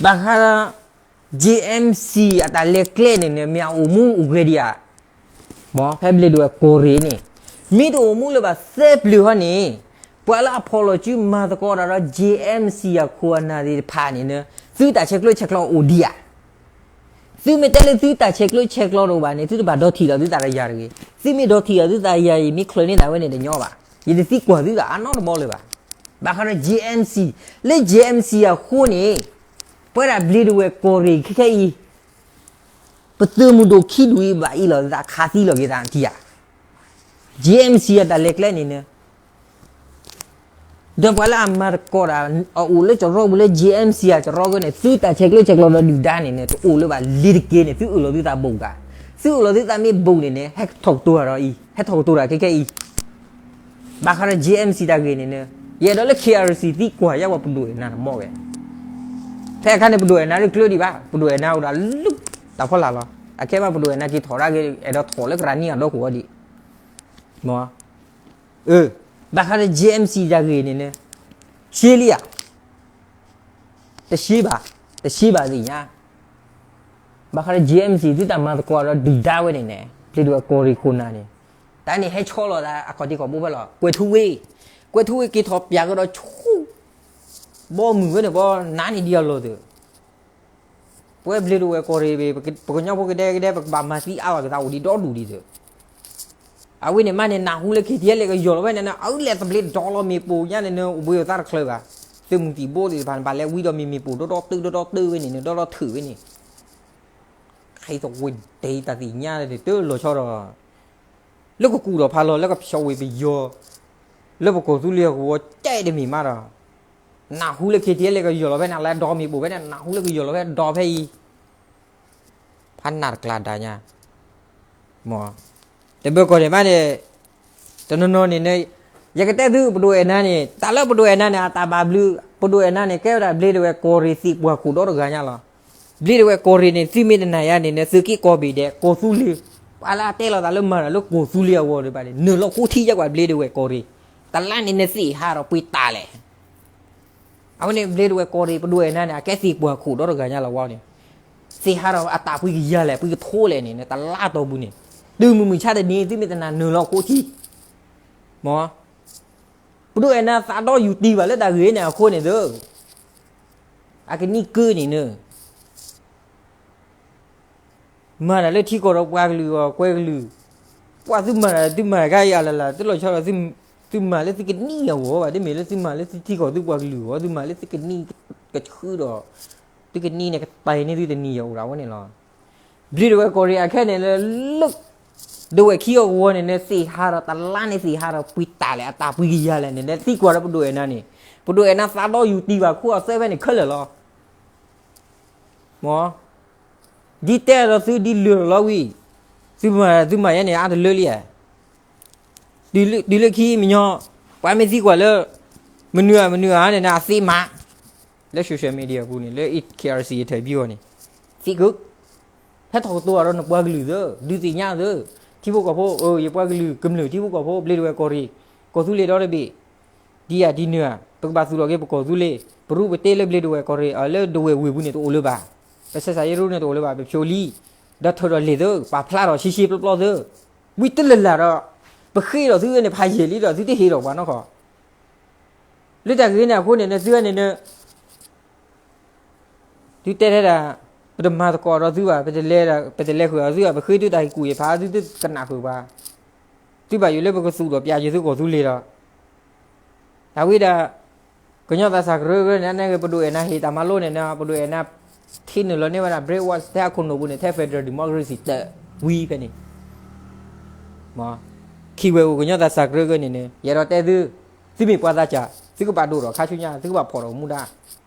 ဘၣ်ဃးဒီး JMC အတၢ်လဲၤကျဲန့ၣ်န့ၣ် မ့ၢ်အအိၣ်မူအိၣ်ဂဲၤဒံးဧါ, မ် ဖဲဘျ့ဒဝဲၢ်ကီၢ်ရ့ၣ်န့ၣ်, မ့ၢ်တအိၣ်မူလၢၤဘၣ်သၢပျၢၤဟီန့ၣ်, ပှၤလၢအဖီၣ်လီၤစုမၤသကိးတၢ်ဒီး JMC အခိၣ်အနၢ်သ့ၣ်တဖၣ်န့ၣ်န့ၣ်, သုတၢ်ဆဲးကျၢဆဲးကျိးအိၣ်ဒံးဧါ သုမ့ၢ်တဲလၢသုတၢ်ဆဲးကျၢဆဲးကျိးတအိၣ်ဘၣ်န့ၣ် သုတဘၣ်ဒီထံၣ်လီၤသုသးတယၤတဂ့ၤ. သုမ့ၢ်ဒီထံၣ်လီၤသုသးယၤအံၤ မ့ၢ်ချုးန့ၢ်သးဝဲန့ၣ်တညီဘၣ်. ယတသံကွၢ်သုသးအနီတဘီလၢၤဘၣ်. ဘၣ်ဃးဒီး JMC, လၢ JMC အဃိန့ၣ် ပဝဲဒၣ်ဘျ့ဒဝဲၢ်ကီၢ်ရ့ၣ်ခဲခဲအံၤ ပသုးမုၢ်ဒိၣ်ခံဒူၣ်အံၤ ဘၣ်အ့ၣ်လိာ်သးခးသံလိာ်က့ၤသးထံၣ်ဧါ. JMC အတၢ်လဲၤကျဲန့ၣ်န့ၣ် ဒီးပှၤလၢအမၤသကိးတၢ် အအိၣ်လၢကရီပူၤလၢ JMC အကရီကၢန့ၣ် သုတၢ်ဆဲးကျၢဆဲးကျိးဒီးဒုၣ်ဒါန့ၣ်န့ၣ် တအိၣ်လၢၤဘၣ်လ့ၤတက့ၢ်န့ၣ် သုအၢၣ်လီၤသုသးဘူးကါ. သုအၢၣ်လီၤသုသးမ့ၢ်ဘူးန့ၣ်န့ၣ် ဟဲထီၣ်ကတိၤတၢ်ဒီးအံၤ ဟဲထီၣ်ကတိၤတၢ်ခဲခဲအံၤ ဘၣ်ဃးဒီး JMC တၢ်ဂ့ၢ်န့ၣ်န့ၣ် ယအဲၣ်ဒိးလၢ KRC သံကွၢ်ယါဝဲပဒိၣ်အဲၣ်နၤတမီၢ်ဝဲ. ဖဲအခါန့ၣ် ပဒိၣ်အဲၣ်နၤတကျၢဒံးဘၣ်, ပဒိၣ်အဲၣ်နၤအိၣ်ဒီးလၢတၢ်ဖီလာ်လီၤ. အခဲမးပဒိၣ်အဲၣ်နၤက့ၤထီၣ်ဒၣ်ဂ့ၤ အဲၣ်ဒိးထီၣ်လၢကရၢနံၣ်အဒီခိၣ်ဝဲဒံး မ့ၢ် အၢ ဘၣ်ဃးဒီး JMC တၢ်ဂ့ၢ်န့ၣ်န့ၣ် ရှဲလံဧါ. တရှဲဘၣ်, တရှဲဘၣ်သ့ၣ်ညါ. ဘၣ်ဃးဒီး JMC သုတၢ်မၤသကိးဒီးဒုၣ်ဒါဝဲန့ၣ်န့ၣ် ဘျ့ဒဝဲၢ်ကီၢ်ရ့ၣ်ခိၣ်နၢ်န့ၣ် တၢ်န့ၣ်ဟဲဆီလီၤသးအခီၣ်ထံးခီၣ်ဘိဖဲလီၤ. ကွဲၤထူဝ့, ကွဲၤထူဝ့က့ၤထီၣ်ပျၢ်ကဒီးဆူ ဘီမုၢ်ဝဲန့ၣ် ဘီနးန့ၢ်ဒံးအလီၢ်သ့ၣ် ပဝဲဘျ့ဒဝဲၢ်ကီၢ်ရ့ၣ်ဘ့ၣ် ပကညီဖိကဒဲကဒဲ ပကဘၣ်မၤသံအါဘၣ်ကသးအိၣ်ဒံးဒီဒူၣ်ဒံးသ့ၣ်. အဝဲန့ၣ်မးန့ၣ် နၢ်ဟူလၢ KTLA ကယီၢ်လီၤဖဲန့ၣ် အဝဲလဲၤသဘျ့ဒီလီၤမ့ၣ်ပိၢ်ညါန့ၣ် အိၣ်ဘှံးအသးတချုးဘၣ်. သုးမုၢ်သံၣ်ဘိသ့ၣ်တဖၣ်န့ၣ် ဘၣ်လဲၤဝံဒီးမ့ၣ်မ့ၣ်ပိၢ် ဒီဒီတုဒီဒီတုဝဲန့ၣ် ဒီဒီထုးဝဲန့ၣ် ခဲအံၤသဝ့ၤဒဲးတၢ်သ့ၣ်ညါတလီၤဆီဒီး လၢကကူၣ်ထီၣ်ဖးလီၤ လၢကဖျိးဝ့ၤပယီၤ လၢပကီၢ်သူလ့ၤအဂီၤ ကဲတမ့ၢ်မးဒီး နၢ်ဟူလၢ KTLA ကယီၢ်လီၤဖဲန့ၣ် လဲၤဒီမ့ၣ်ပိၢ်ဖဲန့ၣ် နၢ်ဟူလၢကယီၢ်လီၤဖဲဒီဖဲအံၤ ဖးနၢ်တကျါဒါညါ မ် တဘျီကီၢ်န့ၣ်မးန့ၣ် တနီၤနီၤန့ၣ် ယကတဲသု ပဒိၣ်အဲၣ်နၤန့ၣ် တၢ်လၢပဒိၣ်အဲၣ်နၤန့ၣ် အတၢ်ဘၣ်ဘျုး ပဒိၣ်အဲၣ်နၤန့ၣ် ကဲဝဲဒၣ်ဘျ့ဒဝဲၢ်ကီၢ်ရ့ၣ်သံၣ်ပှၢ်ခိၣ်ဒီတဂၤညါလီၤ. ဘျ့ဒဝဲၢ်ကီၢ်ရ့ၣ်န့ၣ် သုမ့ၢ်တနာ်ယါန့ၣ် နသုးက့ၢ်ကီၢ်ဘ့ၣ်ဒဲး ကီၢ်သူလ့ၤ, ပှၤလၢအတဲလီၤသးလၢမၤတၢ်လၢကီၢ်သူလ့ၤအဂီၢ်ဒံးဘၣ်န့ၣ် နုာ်လီၤဃိထံယဲၢ်ကွၢ်ဘျ့ဒဝဲၢ်ကီၢ်ရ့ၣ်, တလါန့ၣ် နသ့ၣ်ဟးဒီးပှ့ၤတၢ်လဲၣ်. အဝဲန့ၣ်ဘျ့ဒဝဲၢ်ကီၢ်ရ့ၣ် ပဒိၣ်အဲၣ်နၤန့ၣ် အကဲသ့ၣ်ပှၢ်ခိၣ်ဒီတဂၤညါလီၤဝဲန့ၣ်, သ့ၣ်ဟးဒီးအတၢ်ပှ့ၤကယၤလဲၣ် ပှ့ၤကထိလဲၣ်န့ၣ် နတလါတီၢ်ပူၤန့ၣ်, တုၤမုၢ်မုၢ်ဆါတနံၤ သုမ့ၢ်တနာ်နုာ်လီၤဃိထံ, မ့ၢ် ပဒိၣ်အဲၣ်နၤသးဒီယူၤတံၢ်ဘၣ်လၢတၢ်ဂ့ၢ်န့ၣ်အဃိန့ၣ်သၢ, အကနံၣ်ကၢန့ၣ်နၢ, မၤတၢ်လၢထံကီၢ်ဒီးပှၤကလုာ်အဂီၢ် ကွဲကလုာ်, ပှၤသုမၤတၢ်သုမၤတၢ်ကါအံၤအလၢ်လၢ် တလီၤဆီဒီး သုမၤလၢသုကနံၣ်အဂီၢ်ဘၣ်, တမ့ၢ်လၢသုမၤလၢသုထံကီၢ်သုပှၤကလုာ်အဂီၢ်, သုမၤလၢသုကနံၣ်ကဆှုဒီး သုကနံၣ်န့ၣ်ကတၢၢ်န့ၢ်သုတနံၣ်အအိၣ်ဒၣ်ဝဲန့ၣ်လီၤ. ဘျ့ဒဝဲၢ်ကီၢ်ရ့ၣ်အခဲန့ၣ်လၢ ဒဝဲၢ်ခံအဂီၢ်န့ၣ် နသ့ၣ်ဟးဒီးတလါန့ၣ် သ့ၣ်ဟးဒီးပှ့ၤတၢ်လဲၣ် အတၢ်ပှ့ၤကယၤလဲၣ်န့ၣ် နသံကွၢ်ဒီးပဒိၣ်အဲၣ်နၤန့ၣ်, ပဒိၣ်အဲၣ်နၤသးဒီယူၤတံၢ်ဘၣ်ခူအီၤသၢဖဲန့ၣ်ခဲလၢာ်လီၤ. မ့ၢ် ဒ်တဲဒီးသုဒ်လၢာ်လီၤဝံၤ, သုမၤသုမၤယဲန့ၣ် အါတလၢလံဧါ. တုၤလၢခံမညီ, ပှၤမ့ၢ်သံကွၢ်လၢ မနုၤဧါ မနုၤဧါန့ၣ် အသ့မး လၢ social media ပူၤန့ၣ် လၢ K R C အထၢၣ်ဘံအီၤန့ၣ်, သံက, ဟဲထီၣ်ကတိၤဒီးနပှၤကလုာ်သၢ, ဒုးသ့ၣ်ညါသၢ, ထံဖိကီၢ်ဖိ, ယပှၤကလုာ်ကမျၢၢ်ထံဖိကီၢ်ဖိ ဘျ့ဒဝဲၢ်ကီၢ်ရ့ၣ်, ကီၢ်သူလ့ၤဒီတဘ့ၣ်, ဒ်ယၤဒ်နုၤဧါ, ပကဘၣ်သူၣ်ထီၣ်က့ၤပကီၢ်သူလ့ၤ, ပရူပတ့လၢဘျ့ဒဝဲၢ်ကီၢ်ရ့ၣ် လၢဒဝဲၢ်ဝ့ၢ်ပူၤန့ၣ်တအိၣ်လၢၤဘၣ်, ပဆဲးစးယရူန့ၣ်တအိၣ်လၢၤဘၣ်, ပဖျိလံ, ဒီးထၢၣ်ဒီးလ့ၢ်သၢ, ပာ်ဖျါထီၣ်ရှဲရှဲပျီပျီသၢ, ဝံၤတလၢာ်လၢာ်ဒီး, ပဃ့ဒီးသုန့ၣ်ဖးယံာ်လံဒီး သုတဟ့ၣ်ထီၣ်ပှၤနီၢ်ခီ လၢတၢ်ဂ့ၢ်န့ၣ်အဃိန့ၣ် နသုဝဲန့ၣ်န သုတဲထဲဒၣ်, ပတမၤသကိးဒီးသုဘၣ်, ပတလဲၤဃုာ်အီၤသုဘၣ်, ပဃ့သုတၢ်ဟ့ၣ်ကူၣ်ဟ့ၣ်ဖး သုတကနၣ်ဃုာ်ပှၤ, သုဘၣ်ယိၣ်လၢပကသူၣ်ထီၣ်ပျဲယသုကီၢ်သူလ့ၤဒီး, အဝဲဒၣ်, ကညီသးစၢ်ကရၢကရၢန့ၣ် အန့ၣ်ဂ့ၤ ပဒိၣ်အဲၣ်နၤဟ့ၣ်တၢ်မၤလိန့ၣ် ပဒိၣ်အဲၣ်နၤ ထံနုာ်လီၤန့ၢ်ဝဲဒၣ် brainwash ထဲအခိၣ်နူာ်ပူၤန့ၣ် ထဲ federal democracy တဝံၤဖဲန့ၣ် ခံဝဲအိၣ်ကညီသးစၢ်ကရၢကရၢန့ၣ်န့ၣ် ယအဲၣ်ဒိးတဲသု, သုမ့ၢ်ပှၤသးစၢ် သုကဘၣ်ဒိၣ်ထီၣ်ခါဆူညါ သုကဘၣ်ဖီၣ်ထီၣ်မူဒါ,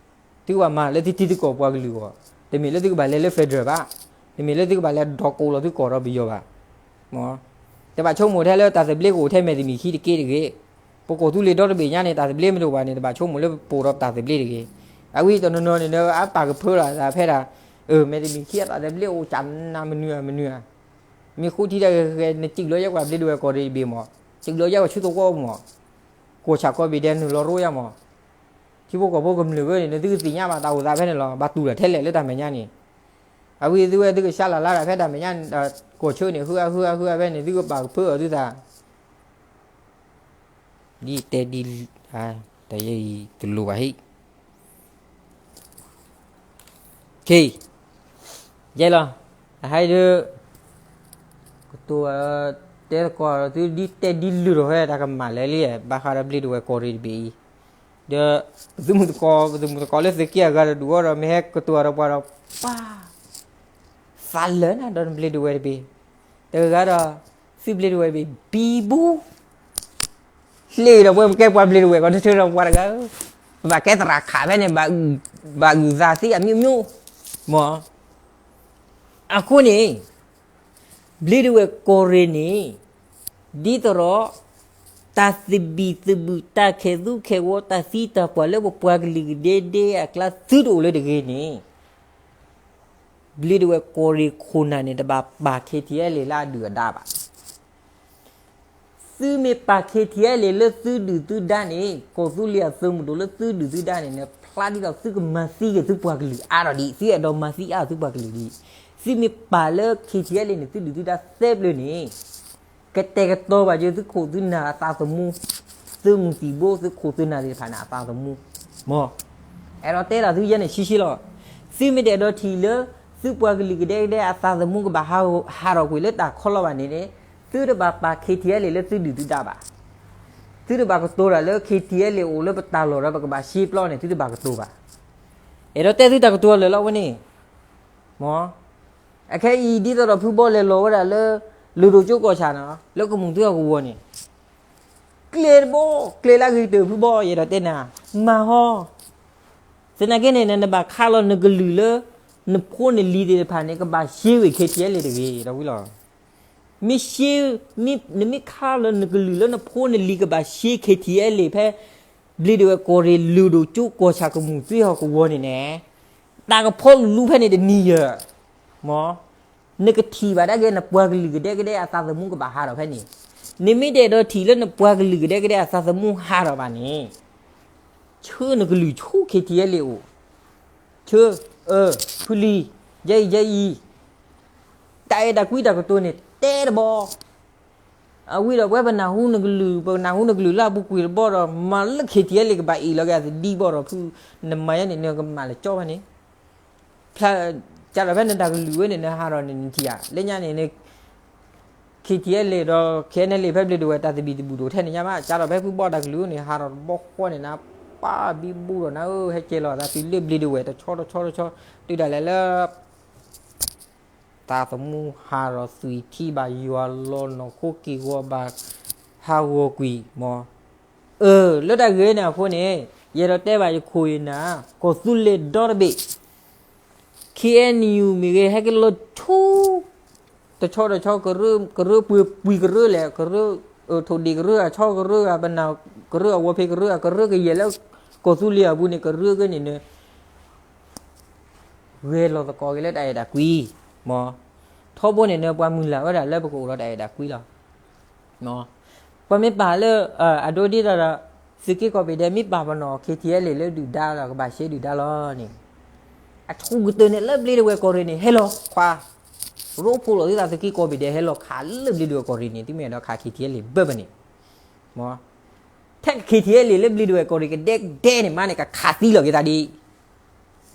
သုကဘၣ်မၤလၢသုထံသုကီၢ်ပှၤကလုာ်အဂီၢ်, တမ့ၢ်လၢသုကဘၣ်လဲၤလၢ federal ဘၣ်, တမ့ၢ်လၢသုကဘၣ်လဲၤဒီးကိးလီၤသုကီၢ်ဒီးပယီၤဘၣ်, တဘၣ်ဆိကမိၣ်ထဲလၢတၢ်သဘျ့ကအိၣ်ထဲမဲာ်တမံၤခံတက့ၢ်တဂ့ၤ, ပကီၢ်သူလ့ၤဒီတဘ့ၣ်ညါန့ၣ် တၢ်သဘျ့မ့ၢ်တအိၣ်ဘၣ်န့ၣ် တဘၣ်ဆိကမိၣ်လၢပပိာ်ဒီးတၢ်သဘျ့တဂ့ၤ, အဝဲတနီၤနီၤန့ၣ် အပာ်ကဖၢလီၤသးဖဲဒၣ်, မဲာ်တမံၤခံအတၢ်သဘျ့အိၣ်ကနၤမနုၤဧါမနုၤဧါ, မ့ၢ်ဃိထံတဂၤဂ့ၤဂ့ၤ နစံၣ်လီၤယဲၢ်ကွၢ်ဘျ့ဒဝဲၢ်ကီၢ်ရ့ၣ်တဘ့ၣ်မး, စံၣ်လီၤယဲၢ်ကွၢ်ဆူသဝီမး, ကီၢ်ဆၣ်ကီၢ်ဘ့ၣ်ဒဲးနုာ်လီၤရိယါမး, ထံဖိကီၢ်ဖိကမျၢၢ်ဂ့ၤန့ၣ် နသုကသ့ၣ်ညါဘၣ်တၢ်အိၣ်သးဖဲန့ၣ်လီၤ, ဘၣ်တူၢ်တၢ်ထဲလဲၣ်လၢတၢ်မဲာ်ညါန့ၣ်, အဝဲသုဝဲသုကဆါလၢ်လၢ်ဒၣ်ဖဲတၢ်မဲာ်ညါ, ကီၢ်ဆၢန့ၣ် ဃုအါဃုအါဃုအါဖဲန့ၣ် သုကပာ်ကဖၢအီၤသုသး ဒ်တဲဒ်, တၢ်ယဲအံၤတလိၣ်ဘၣ်ဟံၣ်, ယဲလီၤ, အဟဲဒၣ်, ကတိၤ, တဲသကိးဒီးသုဒ်တဲဒ်လုၢ်ထီၣ်ဖဲတၢ်ကမၣ်လဲၣ်လံ, ဘၣ်ဃးဒီးဘျ့ဒဝဲၢ်ကီၢ်ရ့ၣ်တဘ့ၣ်အံၤ, ဒီး, ပသုးမုၢ်သကိး ပသုးမုၢ်သကိးလၢသုးက့အဂၤဒီးဒုးအီၤဒီး မ့ၢ်ဟဲကတိၤဒီးပှၤဒီး, ပၢ် သးလၢာ်နၤဒီးနဘျ့ဒဝဲၢ်တဘ့ၣ်, တဂၤဒီး, သုးဘျ့ဒဝဲၢ်တဘ့ၣ် ဘံဘူ, လ့ၣ်ဒီးပဝဲပကဲပှၤဘျ့ဒဝဲၢ်ကီၢ်တထၢဒီးပှၤတဂၤ, ပဘၣ်ကဲသရၣ်ခးဖဲန့ၣ်, ဘၣ်ဂုာ်သးသ့အမျိုးမျိုး, မ့ၢ်, အဃိန့ၣ်, ဘျ့ဒဝဲၢ်ကီၢ်ရ့ၣ်န့ၣ်, ဒ်သိးဒီး, တၢ်သဘံၣ်သဘုၣ်တၢ်ခဲၣ်သူခဲၣ်ဂီၤတၢ်သံတၢ်ပှၢ်လၢပပှၤကလုာ်ကဒဲဒဲအကျါသုတအိၣ်လၢတဂ့ၤန့ၣ် ဘျ့ဒဝဲၢ်ကီၢ်ရ့ၣ်ခိၣ်နၢ်န့ၣ် တဘၣ်ပာ် K T L A လၢအဒုၣ်အဒါဘၣ်. သုမ့ၢ်ပာ် K T L A လၢသုဒုၣ်သုဒါန့ၣ် ကီၢ်သူလ့ၤအသုးမုၢ်ဒိၣ်လၢသုဒုၣ်သုဒါန့ၣ် ဖျါဒ်သိးသုကမၤသံက့ၤသုပှၤကလုာ်အါထီၣ်ဒံး သုအဲၣ်ဒိးမၤသံအါသုပှၤကလုာ်ဒံး. သုမ့ၢ်ပာ်လၢ K T L A န့ၣ် သုဒုၣ်သုဒါသၢဖျၢၣ်န့ၣ် ကတဲာ်ကတီၤဘၣ်က့ၤသုခိၣ်သုနၢ်အသးသမူ, သုမုၢ်သံၣ်ဘိ သုခိၣ်သုနၢ်သ့ၣ်တဖၣ်န့ၣ် အသးသမူ, မ့ၢ်, အဲၣ်ဒိးတဲဒၣ်သုယဲန့ၣ်ဆံးဆံးလီၤ. သုမ့ၢ်တအဲၣ်ဒိးထံၣ်လၢ သုပှၤကလုာ်ကဒဲကဒဲအသးသမူကဘၣ်ဟးထီၣ်ကွံာ်လၢတၢ်ခီလီၤဘၣ်န့ၣ်န့ၣ်, သုတဘၣ်ပာ် K T L A လၢသုဒုၣ်သုဒါဘၣ်. သုတဘၣ်ကတိၤတၢ်လၢ K T L A အိၣ်လၢပတၢ်လီၢ်ဒီးပကဘၣ်ရှဲပျီန့ၣ် သုတဘၣ်ကတိၤဘၣ်. အဲၣ်ဒိးတဲသုတၢ်ကတိၤလၢာ်လီၤဝဲန့ၣ်, မ့ၢ်, အခဲအံၤဒ်သိးဒီးဖုဘီလဲၤလီၤဝဲဒၣ်လၢ လုၢ်ဒိၣ်ကၠိကီၢ်ဆၣ်န့ၣ် လၢကမူၣ်သုဟီၣ်ကဝီၤန့ၣ် ကျဲတဘိ, ကျဲလၢအဂ့ၤကတၢၢ်ဖုဘီ ယအဲၣ်ဒိးတဲနၤ, မၤဟီ, သနာ်က့န့ၣ် နဘၣ်ခးလီၤနကလုၢ်လၢ နဖိနလံၤသ့ၣ်တဖၣ်န့ၣ် ကဘၣ်ရှဲဝဲ K T L A တဂ့ၤ ဒီးဝံၤလီၤ. မ့ၢ်ရှဲ, နမ့ၢ်ခးလီၤနကလုၢ်လၢနဖိနလံၤကဘၣ်ရှဲ K T L A ဖဲ ဘျ့ဒဝဲၢ်ကီၢ်ရ့ၣ်လုၢ်ဒိၣ်ကၠိကီၢ်ဆၣ်ကမူၣ်သုဟီၣ်ကဝီၤန့ၣ်န့ၣ်, တၢ်ကဖီလူၤလူၤဖဲန့ၣ်တနံၤယၢ်, မ်, နကထံၣ်ဘၣ်ဒၣ်က့ၤ နပှၤကလုာ်ကဒဲကဒဲအသးသမူကဘၣ်ဟးထီၣ်ဖဲန့ၣ်, နမ့ၢ်တအဲၣ်ဒိးထံၣ်လၢနပှၤကလုာ်ကဒဲကဒဲအသးသမူဟးထီၣ်ဘၣ်န့ၣ်, ဆှၢနကလုာ်ဆူ ခ့ထံအဲလ့ၣ် အိၣ်, ဆှၢ, အၢ, ဖုလံၤ, ယဲအံၤယဲအံၤ, တၢ်အဲၣ်တၢ်ကွံတၢ်ကတိၤန့ၣ် တဲတဘီ အဝံၤဒီးပဝဲပနၢ်ဟူနကလုာ်, ပနၢ်ဟူနကလုာ်လၢအပူၤကွံာ်တဘီဒီး မၤလၢ ခ့ထံအဲလ့ၣ် ကဘၣ်အ့ၣ်လီၤက့ၤအသဒံဘီဒီး ဖု, နမၤယဲန့ၣ် နကမၤလၢကၠီဖဲန့ၣ်, ဖျါ, ကၢ်ဒီးဖဲနတၢ်ကလုၢ်ဝဲန့ၣ် နဟးထီၣ်န့ၣ် နထံၣ်ဧါ, လၢညါန့ၣ် ခ့ထံအဲလ့ၣ်ဒီး ခ့နလ့ၣ် ဖဲဘျ့ဒဝဲၢ် တၢ်သဘံၣ်သဘုၣ်တအိၣ်ထဲန့ၣ်ညါဘၣ်, ကၢ်ဒီးဖဲဖုဘီၣ်တၢ်ကလုၢ်န့ၣ် ဟးထီၣ်တဘီဃီန့ၣ် နပၢ်ဘံဘူဒီးနၤဧၢ, ဟဲကဲလီၤသးတုၤလၢဘျ့ဒဝဲၢ် တဆီတဆီတဆီ, တုၤဒၣ်လဲာ်လၢ သးသမူဟးထီၣ်သွံၣ်ထံ ဘၣ်ယွၤလီၤနီၢ်ခိက့ၢ်ဂီၤဘၣ်ဟးဂီၤကွံာ်, မ်, အၢ, လၢတၢ်ဂ့ၢ်န့ၣ်အဃိန့ၣ် ယအဲၣ်ဒိးတဲဘၣ်ယခိၣ်ယနၢ်, ကီၢ်သူလ့ၤဒီတဘ့ၣ် ခ့ၣ်အဲၣ်ယူၣ် မ့ၢ်ဂ့ၤ ဟဲက့ၤလီၤဆူ တဆီတဆီ ကရၢပှ့ၤပှံၤကရၢလဲၣ်, ကရၢ, ထိၣ်ဒ့ၣ်ကရၢ အဆီကရၢ အပနၢ်ကရၢ အဝီၤဖံးကရၢ အကရၢကယဲၢ်လၢ ကီၢ်သူလ့ၤအပူၤန့ၣ် ကရၢကန့ၣ်နၢ ဂဲၤလီၤသကိးက့ၤလၢတၢ်အဲၣ်တၢ်ကွံ, မ်, ထီဘိန့ၣ်နၢ ပှၤမုၢ်လၢ်ဝဲဒၣ်လၢပကအိၣ်ဒီးတၢ်အဲၣ်တၢ်ကွံလီၤ. ပှၤမ့ၢ်ပာ်လၢ အဒိဒ်သိးဒီး သုးက့ကိးဘ့ၣ်ဒဲး မ့ၢ်ပာ်ပနီၣ် ခ့ထံအဲလ့ၣ် လၢဒုၣ်ဒါဒီးကဘၣ်ရှဲဒုၣ်ဒါလီၤန့ၣ်, အဆိကတၢၢ်န့ၣ် လၢဘျ့ဒဝဲၢ်ကီၢ်ရ့ၣ်န့ၣ် ဟဲလီၤခွါ, ရိဖှိၣ်လီၤသုသး သုးက့ကိးဘ့ၣ်ဒဲး ဟဲလီၤခးလၢဘျ့ဒဝဲၢ်ကီၢ်ရ့ၣ်န့ၣ် သုမ့ၢ်အဲၣ်ဒိးခး ခ့ထံအဲလ့ၣ် ဘၢၣ်ဘၢၣ်န့ၣ်, မ်, ထဲ ခ့ထံအဲလ့ၣ် လၢဘျ့ဒဝဲၢ်ကီၢ်ရ့ၣ် ကဒဲကဒဲန့ၣ်မးန့ၣ် ကခးသံလီၤက့ၤသးဒ်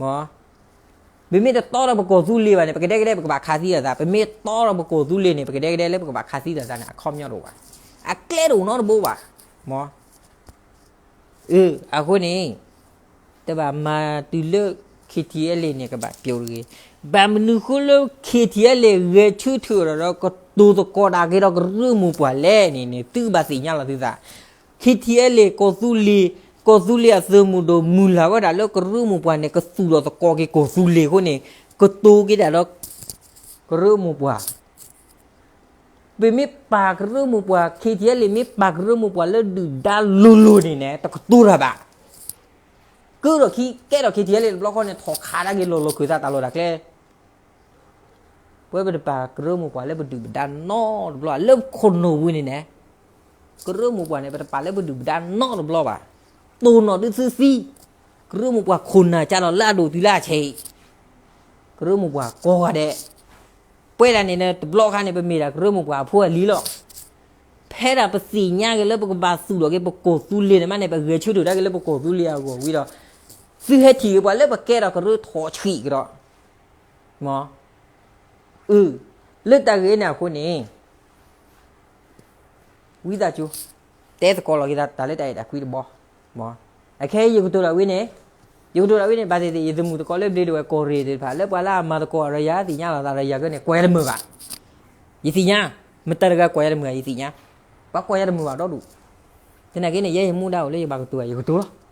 မ်, ပမ့ၢ်တတီဒီးပကီၢ်သူလ့ၤဘၣ်န့ၣ် ပကဒဲကဒဲ ပကဘၣ်ခးသံလိာ်သး, ပမ့ၢ်တီဒီးပကီၢ်သူလ့ၤန့ၣ် ပကဒဲကဒဲလၢပကဘၣ်ခးသံလိာ်သးန့ၣ် အခီပညီတအိၣ်ဘၣ်, အကျဲတအိၣ်နီတဘိဘၣ်, မ်, အဃိန့ၣ် တဘၣ်မၤတုၤလၢ ခ့ထံအဲလ့ၣ်န့ၣ် ကဘၣ်ပျိာ်တဂ့ၤ, ဘၣ်မနုၤဃိလၢ ခ့ထံအဲလ့ၣ် ဂဲၤဆၢထၢၣ်ဒီး ကတိၤသကိးတၢ်က့ၤဒီးကရၢမိၢ်ပှၢ်လဲၣ်န့ၣ်န့ၣ် သုကဘၣ်သ့ၣ်ညါလီၤသုသး ခ့ထံအဲလ့ၣ် ကီၢ်သူလ့ၤ, ကီၢ်သူလ့ၤအသုးမုၢ်ဒိၣ်မုၢ်လၢ်ဝဲဒၣ်လၢကရၢမိၢ်ပှၢ်န့ၣ် ကသူၣ်ထီၣ်သကိးက့ၤကီၢ်သူလ့ၤအဃိန့ၣ် ကတိၤက့ၤဒၣ်ဒီး ကရၢမိၢ်ပှၢ်, ပမ့ၢ်ပာ်ကရၢမိၢ်ပှၢ် ခ့ထံအဲလ့ၣ် မ့ၢ်ပာ်ကရၢမိၢ်ပှၢ်လၢဒုၣ်ဒါလိၤလိၤန့ၣ်န့ၣ် တကတိၤတၢ်ဘၣ်, ကဒီးခံကဲထီၣ် ခ့ထံအဲလ့ၣ် တဘျီဃီန့ၣ် ထီၣ်ခးဒၣ်က့ၤလီၤလီၤခၢၣ်သးတၢ်လီၢ်တၢ်ကျဲ ပဝဲပတပာ်ကရၢမိၢ်ပှၢ်လၢပဒုၣ်ပဒါနီတဘျီ လၢခိၣ်နူာ်ဝံၤန့ၣ်န့ၣ်, ကရၢမိၢ်ပှၢ်န့ၣ် ပတပာ်လၢပဒုၣ်ပဒါနီတဘျီဘၣ်, တိၢ်နီၣ်ဒုးသုသံ, ကရၢမိၢ်ပှၢ်ခိၣ်နၢ်ကၢ်လီၤလၢအဒိၣ်တုၤလၢအဆံး, ကရၢမိၢ်ပှၢ်ကိးဂၤဒဲး, ပဝဲဒၣ်န့ၣ်န့ၣ် တဘျီခါန့ၣ် ပမ့ၢ်ဒၣ်ကရၢမိၢ်ပှၢ်အဖိအလံၤလီၤ. ဖဲဒၣ်ပသ့ၣ်ညါက့ၤလၢပကဘၣ်သူၣ်ထီၣ်က့ၤပကီၢ်သူလ့ၤန့ၣ်မးန့ၣ် ပဂဲၤဆၢထၢၣ်ဒၣ်က့ၤလၢပကီၢ်သူလ့ၤအဂီၢ်ဝံၤဒီး, သုဟဲထံၣ်က့ၤပှၤလၢပကဲထီၣ်ကရၢထီၣ်ဆံးကဒီး, မ်, အၢ, လၢတၢ်ဂ့ၢ်န့ၣ်အဃိန့ၣ် ဝံသးစူၤ တဲသကိးလီၤက့ၤတၢ်လၢတၢ်အဲၣ်တၢ်ကွံတဘီ, မ်, အခဲအံၤယကတိၤတၢ်ဝံၤန့ၣ်, ယကတိၤတၢ်ဝံၤန့ၣ် ဘၣ်သ့ၣ်သ့ၣ် ယသမုၣ်သကိးလၢဘျ့ဒဝဲၢ်ကီၢ်ရ့ၣ်သ့ၣ်တဖၣ် လၢပှၤလၢအမၤသကိးအရၤယၤသ့ၣ်ညါလီၤသး ရၤယၤကန့ၣ် ကွၢ်ယတမုာ်ဘၣ်, ယသ့ၣ်ညါ, မတၤတဂၤကွၢ်ယတမုာ်ဘၣ် ယသ့ၣ်ညါ, ပှၤကွၢ်ယတမုာ်ဘၣ်ဒီဒူၣ်, သနာ်က့န့ၣ် ယဲယမူဒါအိၣ်လၢယဘၣ်ကတိၤဘၣ် ယကတိၤလီၤ,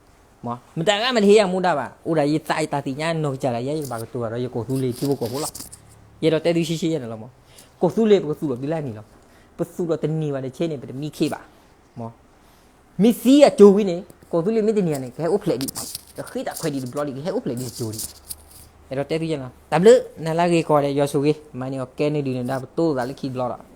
မ်, မတၤတဂၤမ့ၢ်တဟ့ၣ်ယမူဒါဘၣ် အိၣ်ဒၣ်ယသးတၢ်သ့ၣ်ညါနီၢ်ကစၢ်ဒၣ် ယဲယကဘၣ်ကတိၤဘၣ်ဒီးယကီၢ်သူလ့ၤထံဖိကီၢ်ဖိလီၤ, ယအဲၣ်ဒိးတဲသုရှဲရှဲယဲန့ၣ်လီၤ, မ်, ကီၢ်သူလ့ၤပကသူၣ်ထီၣ်တုၤလၢအနံၤလီၤ, ပသူၣ်ထီၣ်တနံၤဘၣ်တဆဲန့ၣ် ပတမံခ့ဘၣ်, မ်, မ့ၢ်သံအစိၤဝံၤန့ၣ် ကီၢ်သူလ့ၤမ့ၢ်တန့ၢ်န့ၣ် ကဟဲအိၣ်ဖျဲၣ်ဒံး, ကဃ့တၢ်ခွဲးဒံးတဘျီဒံး ကဟဲအိၣ်ဖျဲၣ်ဒံးတစိၤဒံး, အဲၣ်ဒိးတဲသုယဲန့ၣ်လီၤ, တၢ်ဘျုး, နၤလၢအဂ့ၤကီးဒဲး ယွၤဆိၣ်ဂ့ၤ, မၤန့ၢ်အီၤကဲန့ၢ်ဒုးနဒါ ပတိသးလၢခံတဘျီဒီး